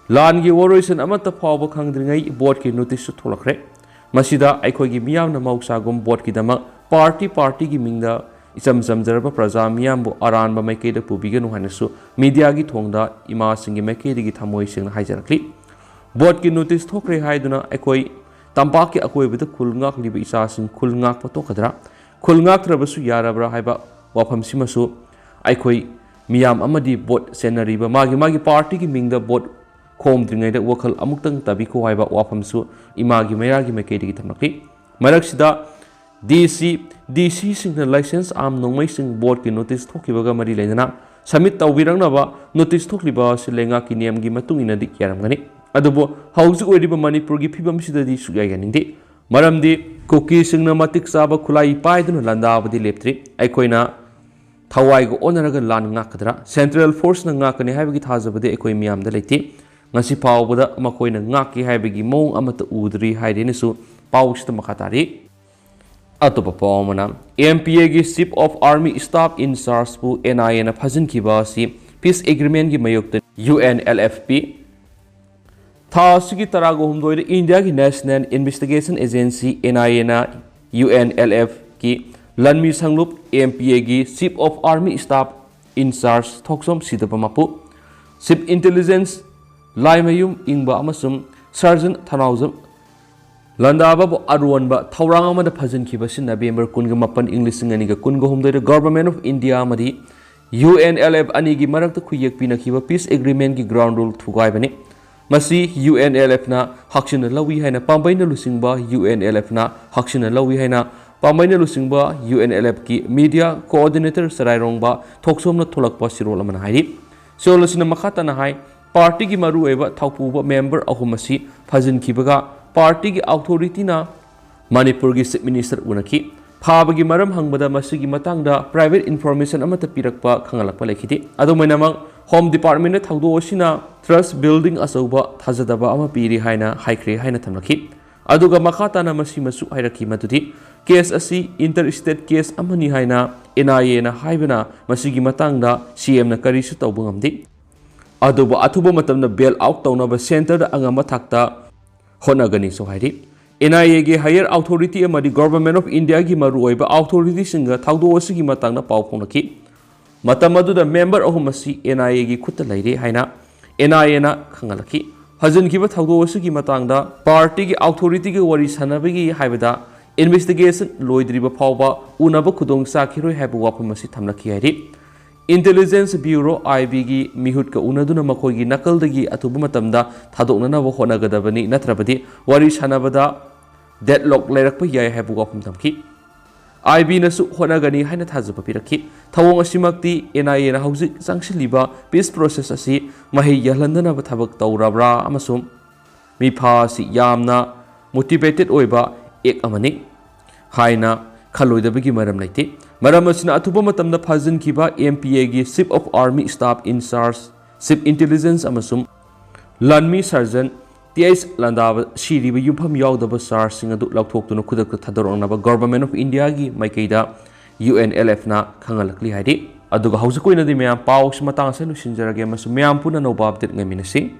ꯂꯥꯟꯒꯤ ꯋꯥꯔꯣꯏꯁꯤꯟ ꯑꯃꯠꯇ ꯐꯥꯎꯕ ꯈꯪꯗ꯭ꯔꯤꯉꯩ ꯚꯣꯠꯀꯤ ꯅꯣꯇꯤꯁꯁꯨ ꯊꯣꯛꯂꯛꯈ꯭ꯔꯦ꯫ ꯃꯁꯤꯗ ꯑꯩꯈꯣꯏꯒꯤ ꯃꯤꯌꯥꯝꯅ ꯃꯍꯧꯁꯥꯒꯨꯝ ꯚꯣꯠꯀꯤꯗꯃꯛ ꯄꯥꯔꯇꯤ ꯄꯥꯔꯇꯤꯒꯤ ꯃꯤꯡꯗ ꯏꯆꯝ ꯆꯝꯖꯔꯕ ꯄ꯭ꯔꯖꯥ ꯃꯤꯌꯥꯝꯕꯨ ꯑꯔꯥꯟꯕ ꯃꯥꯏꯀꯩꯗ ꯄꯨꯕꯤꯒꯅꯨ ꯍꯥꯏꯅꯁꯨ ꯃꯤꯗꯤꯌꯥꯒꯤ ꯊꯣꯡꯗ ꯏꯃꯥꯁꯤꯡꯒꯤ ꯃꯥꯏꯀꯩꯗꯒꯤ ꯊꯃꯣꯏ ꯁꯦꯡꯅ ꯍꯥꯏꯖꯔꯛꯂꯤ꯫ ꯚꯣꯠꯀꯤ ꯅꯣꯇꯤꯁ ꯊꯣꯛꯈ꯭ꯔꯦ ꯍꯥꯏꯗꯨꯅ ꯑꯩꯈꯣꯏ ꯇꯝꯄꯥꯛꯀꯤ ꯑꯀꯣꯏꯕꯗ ꯈꯨꯜ ꯉꯥꯛꯂꯤꯕ ꯏꯆꯥꯁꯤꯡ ꯈꯨꯜ ꯉꯥꯛꯄ ꯇꯣꯛꯀꯗ꯭ꯔꯥ? ꯈꯨꯜ ꯉꯥꯛꯇ꯭ꯔꯕꯁꯨ ꯌꯥꯔꯕ꯭ꯔꯥ ꯍꯥꯏꯕ ꯋꯥꯐꯝꯁꯤꯃꯁꯨ ꯑꯩꯈꯣꯏ ꯃꯤꯌꯥꯝ ꯑꯃꯗꯤ ꯚꯣꯠ ꯁꯦꯟꯅꯔꯤꯕ ꯃꯥꯒꯤ ꯃꯥꯒꯤ ꯄꯥꯔꯇꯤꯒꯤ ꯃꯤꯡꯗ ꯚꯣꯠ ꯈꯣꯝꯗ꯭ꯔꯤꯉꯩꯗ ꯋꯥꯈꯜ ꯑꯃꯨꯛꯇꯪ ꯇꯥꯕꯤꯈꯣ ꯍꯥꯏꯕ ꯋꯥꯐꯝꯁꯨ ꯏꯃꯥꯒꯤ ꯃꯩꯔꯥꯒꯤ ꯃꯥꯏꯀꯩꯗꯒꯤ ꯊꯝꯂꯛꯂꯤ꯫ ꯃꯔꯛꯁꯤꯗ ꯗꯤ ꯁꯤ, ꯗꯤ ꯁꯤꯁꯤꯡꯅ ꯂꯥꯏꯁꯦꯟꯁ ꯑꯥꯔꯝ ꯅꯣꯡꯃꯩꯁꯤꯡ ꯚꯣꯠꯀꯤ ꯅꯣꯇꯤꯁ ꯊꯣꯛꯈꯤꯕꯒ ꯃꯔꯤ ꯂꯩꯅꯅ ꯁꯕꯃꯤꯠ ꯇꯧꯕꯤꯔꯛꯅꯕ ꯅꯣꯇꯤꯁ ꯊꯣꯛꯂꯤꯕ ꯑꯁꯤ ꯂꯩꯉꯥꯛꯀꯤ ꯅꯤꯌꯝꯒꯤ ꯃꯇꯨꯡ ꯏꯟꯅꯗꯤ ꯌꯥꯔꯝꯒꯅꯤ꯫ ꯑꯗꯨꯕꯨ ꯍꯧꯖꯤꯛ ꯑꯣꯏꯔꯤꯕ ꯃꯅꯤꯄꯨꯔꯒꯤ ꯐꯤꯕꯝꯁꯤꯗꯗꯤ ꯁꯨꯛꯌꯥ ꯌꯥꯅꯤꯡꯗꯦ꯫ ꯃꯔꯝꯗꯤ ꯀꯨꯀꯤꯁꯤꯡꯅ ꯃꯇꯤꯛ ꯆꯥꯕ ꯈꯨꯠꯂꯥꯏ ꯄꯥꯏꯗꯨꯅ ꯂꯥꯟꯗꯥꯕꯗꯤ ꯂꯦꯞꯇ꯭ꯔꯤ꯫ ꯑꯩꯈꯣꯏꯅ ꯊꯋꯥꯏꯒ ꯑꯣꯟꯅꯔꯒ ꯂꯥꯟ ꯉꯥꯛꯀꯗ꯭ꯔꯥ? ꯁꯦꯟꯇ꯭ꯔꯦꯜ ꯐꯣꯔꯁꯅ ꯉꯥꯛꯀꯅꯤ ꯍꯥꯏꯕꯒꯤ ꯊꯥꯖꯕꯗꯤ ꯑꯩꯈꯣꯏ ꯃꯤꯌꯥꯝꯗ ꯂꯩꯇꯦ꯫ ꯉꯁꯤ ꯐꯥꯎꯕꯗ ꯃꯈꯣꯏꯅ ꯉꯥꯛꯀꯦ ꯍꯥꯏꯕꯒꯤ ꯃꯑꯣꯡ ꯑꯃꯠꯇ ꯎꯗ꯭ꯔꯤ ꯍꯥꯏꯔꯦꯅꯁꯨ ꯄꯥꯎꯁꯤꯗ ꯃꯈꯥ ꯇꯥꯔꯤ꯫ ꯑꯇꯣꯞꯄ ꯄꯥꯎ ꯑꯃꯅ, ꯑꯦꯝ ꯄꯤ ꯑꯦꯒꯤ Chief of Army Staff in Chargeꯕꯨ ꯑꯦꯟ ꯑꯥꯏ ꯑꯦꯅ ꯐꯥꯖꯤꯟꯈꯤꯕ ꯑꯁꯤ ꯄꯤꯁ ꯑꯦꯒ꯭ꯔꯤꯃꯦꯟꯒꯤ ꯃꯥꯌꯣꯛꯇ U N L F P. ꯊꯥ ꯑꯁꯤꯒꯤ ꯇꯔꯥꯒ ꯍꯨꯝꯗꯣꯏꯗ ꯏꯟꯗꯤꯌꯥꯒꯤ National Investigation Agency, N I ꯑꯦꯅ ꯌꯨ ꯑꯦꯟ ꯑꯦꯜ ꯑꯦꯐ ꯀꯤ ꯂꯟꯃꯤ ꯁꯪꯂꯨꯞ M P A ꯒꯤ Chief of Army Staff in Charge ꯊꯣꯛꯆꯣꯝ ꯁꯤꯗꯕ ꯃꯄꯨ, Chief Intelligence ꯂꯥꯏꯃꯌꯨꯝ ꯏꯪꯕ ꯑꯃꯁꯨꯡ Sergeant ꯊꯅꯥꯎꯖꯝ ꯂꯟꯗꯥꯕꯕꯨ ꯑꯔꯣꯟꯕ ꯊꯧꯔꯥꯡ ꯑꯃꯗ ꯐꯥꯖꯤꯟꯈꯤꯕ ꯑꯁꯤ November ꯀꯨꯟꯒ ꯃꯥꯄꯟ, ꯏꯪ ꯂꯤꯁꯤꯡ ꯑꯅꯤꯒ ꯀꯨꯟꯒ ꯍꯨꯝꯗꯣꯏꯗ Government of India ꯑꯃꯗꯤ U N L F ꯑꯅꯤꯒꯤ ꯃꯔꯛꯇ ꯈꯨꯌꯦꯛ ꯄꯤꯅꯈꯤꯕ Peace Agreement ꯀꯤ ground rule ꯊꯨꯒꯥꯏꯕꯅꯤ꯫ ꯃꯁꯤ U N L F ꯅ ꯍꯛꯆꯤꯟꯅ ꯂꯧꯏ ꯍꯥꯏꯅ ꯄꯥꯝꯕꯩꯅ ꯂꯨꯆꯤꯡꯕ U N L F ꯅ ꯍꯛꯆꯤꯟꯅ ꯂꯧꯏ ꯍꯥꯏꯅ ꯄꯥꯝꯕꯩꯅ ꯂꯨꯆꯤꯡꯕ U N L F ꯀꯤ Media Coordinator ꯆꯔꯥꯏꯔꯣꯡꯕ ꯊꯣꯛꯆꯣꯝꯅ ꯊꯣꯛꯂꯛꯄ ꯆꯦꯔꯣꯜ ꯑꯃꯅ ꯍꯥꯏꯔꯤ꯫ ꯆꯦꯔꯣꯜ ꯑꯁꯤꯅ ꯃꯈꯥ ꯇꯥꯅ ꯍꯥꯏ, party ꯒꯤ ꯃꯔꯨꯑꯣꯏꯕ ꯊꯧꯄꯨꯕ member ꯑꯍꯨꯝ ꯑꯁꯤ ꯐꯥꯖꯤꯟꯈꯤꯕꯒ party ꯒꯤ authority ꯅ ꯃꯅꯤꯄꯨꯔꯒꯤ Chief Minister ꯎꯅꯈꯤ꯫ ꯐꯥꯕꯒꯤ ꯃꯔꯝ ꯍꯪꯕꯗ ꯃꯁꯤꯒꯤ ꯃꯇꯥꯡꯗ private information ꯑꯃꯠꯇ ꯄꯤꯔꯛꯄ ꯈꯪꯍꯜꯂꯛꯄ ꯂꯩꯈꯤꯗꯦ꯫ ꯑꯗꯨꯝ ꯑꯣꯏꯅꯃꯛ, Home Department ꯅ ꯊꯧꯗꯣꯛ ꯑꯁꯤꯅ trust building ꯑꯆꯧꯕ ꯊꯥꯖꯗꯕ ꯑꯃ ꯄꯤꯔꯤ ꯍꯥꯏꯅ ꯍꯥꯏꯈ꯭ꯔꯦ ꯍꯥꯏꯅ ꯊꯝꯂꯛꯈꯤ꯫ ꯑꯗꯨꯒ ꯃꯈꯥ ꯇꯥꯅ ꯃꯁꯤꯃꯁꯨ ꯍꯥꯏꯔꯛꯈꯤ ꯃꯗꯨꯗꯤ case ꯑꯁꯤ inter state case ꯑꯃꯅꯤ ꯍꯥꯏꯅ N I A ꯅ ꯍꯥꯏꯕꯅ ꯃꯁꯤꯒꯤ ꯃꯇꯥꯡꯗ C M ꯅ ꯀꯔꯤꯁꯨ ꯇꯧꯕ ꯉꯝꯗꯦ꯫ ꯑꯗꯨꯕꯨ ꯑꯊꯨꯕ ꯃꯇꯝꯗ bail out ꯇꯧꯅꯕ centre ꯗ ꯑꯉꯝꯕ ꯊꯥꯛꯇ ꯍꯣꯠꯅꯒꯅꯤꯁꯨ ꯍꯥꯏꯔꯤ꯫ N I A ꯒꯤ higher authority ꯑꯃꯗꯤ Government of India ꯒꯤ ꯃꯔꯨꯑꯣꯏꯕ authority ꯁꯤꯡꯒ ꯊꯧꯗꯣꯛ ꯑꯁꯤꯒꯤ ꯃꯇꯥꯡꯗ ꯄꯥꯎ ꯐꯥꯎꯅꯈꯤ꯫ ꯃꯇꯝ ꯑꯗꯨꯗ member ꯑꯍꯨꯝ ꯑꯁꯤ N I A ꯒꯤ ꯈꯨꯠꯇ ꯂꯩꯔꯦ ꯍꯥꯏꯅ N I A ꯅ ꯈꯪꯍꯜꯂꯛꯈꯤ꯫ ꯐꯥꯖꯤꯟꯈꯤꯕ ꯊꯧꯗꯣꯛ ꯑꯁꯤꯒꯤ ꯃꯇꯥꯡꯗ party ꯒꯤ authority ꯒ ꯋꯥꯔꯤ ꯁꯥꯟꯅꯕꯒꯤ ꯍꯥꯏꯕꯗ investigation ꯂꯣꯏꯗ꯭ꯔꯤꯕ ꯐꯥꯎꯕ ꯎꯅꯕ ꯈꯨꯗꯣꯡ ꯆꯥꯈꯤꯔꯣꯏ ꯍꯥꯏꯕ ꯋꯥꯐꯝ ꯑꯁꯤ ꯊꯝꯂꯛꯈꯤ ꯍꯥꯏꯔꯤ꯫ Intelligence Bureau, I B ꯒꯤ ꯃꯤꯍꯨꯠꯀ ꯎꯅꯗꯨꯅ ꯃꯈꯣꯏꯒꯤ ꯅꯥꯀꯜꯗꯒꯤ ꯑꯊꯨꯕ ꯃꯇꯝꯗ ꯊꯥꯗꯣꯛꯅꯅꯕ ꯍꯣꯠꯅꯒꯗꯕꯅꯤ, ꯅꯠꯇ꯭ꯔꯕꯗꯤ ꯋꯥꯔꯤ ꯁꯥꯟꯅꯕꯗ deadlock ꯂꯩꯔꯛꯄ ꯌꯥꯏ ꯍꯥꯏꯕ ꯋꯥꯐꯝ ꯊꯝꯈꯤ꯫ I B ꯅꯁꯨ ꯍꯣꯠꯅꯒꯅꯤ ꯍꯥꯏꯅ ꯊꯥꯖꯕ ꯄꯤꯔꯛꯈꯤ꯫ ꯊꯧꯑꯣꯡ ꯑꯁꯤꯃꯛꯇꯤ N I A ꯅ ꯍꯧꯖꯤꯛ ꯆꯪꯁꯤꯜꯂꯤꯕ peace process ꯑꯁꯤ ꯃꯍꯩ ꯌꯥꯜꯍꯟꯗꯅꯕ ꯊꯕꯛ ꯇꯧꯔꯕ꯭ꯔꯥ ꯑꯃꯁꯨꯡ ꯃꯤꯐꯥ ꯑꯁꯤ ꯌꯥꯝꯅ motivated ꯑꯣꯏꯕ act ꯑꯃꯅꯤ ꯍꯥꯏꯅ ꯈꯜꯂꯣꯏꯗꯕꯒꯤ ꯃꯔꯝ ꯂꯩꯇꯦ꯫ ꯃꯔꯝ ꯑꯁꯤꯅ, ꯑꯊꯨꯕ ꯃꯇꯝꯗ ꯐꯥꯖꯤꯟꯈꯤꯕ M P A ꯒꯤ Chief of Army Staff in Charge, Chief Intelligence ꯑꯃꯁꯨꯡ ꯂꯥꯟꯃꯤ Sergeant T H ꯂꯟꯗꯥꯕ ꯁꯤꯔꯤꯕ ꯌꯨꯝꯐꯝ ꯌꯥꯎꯗꯕ charge ꯁꯤꯡ ꯑꯗꯨ ꯂꯧꯊꯣꯛꯇꯨꯅ ꯈꯨꯗꯛꯇ ꯊꯥꯗꯣꯔꯛꯅꯕ Government of India ꯒꯤ ꯃꯥꯏꯀꯩꯗ U N L F ꯅ ꯈꯪꯍꯜꯂꯛꯂꯤ ꯍꯥꯏꯔꯤ꯫ ꯑꯗꯨꯒ ꯍꯧꯖꯤꯛꯀꯤ ꯑꯣꯏꯅꯗꯤ ꯃꯌꯥꯝ, ꯄꯥꯎ ꯑꯁꯤ ꯃꯇꯥꯡ ꯑꯁꯤꯗ ꯂꯣꯏꯁꯤꯟꯖꯔꯒꯦ ꯑꯃꯁꯨꯡ ꯃꯌꯥꯝ ꯄꯨꯟꯅ ꯑꯅꯧꯕ update ꯉꯥꯏꯃꯤꯟꯅꯁꯤ꯫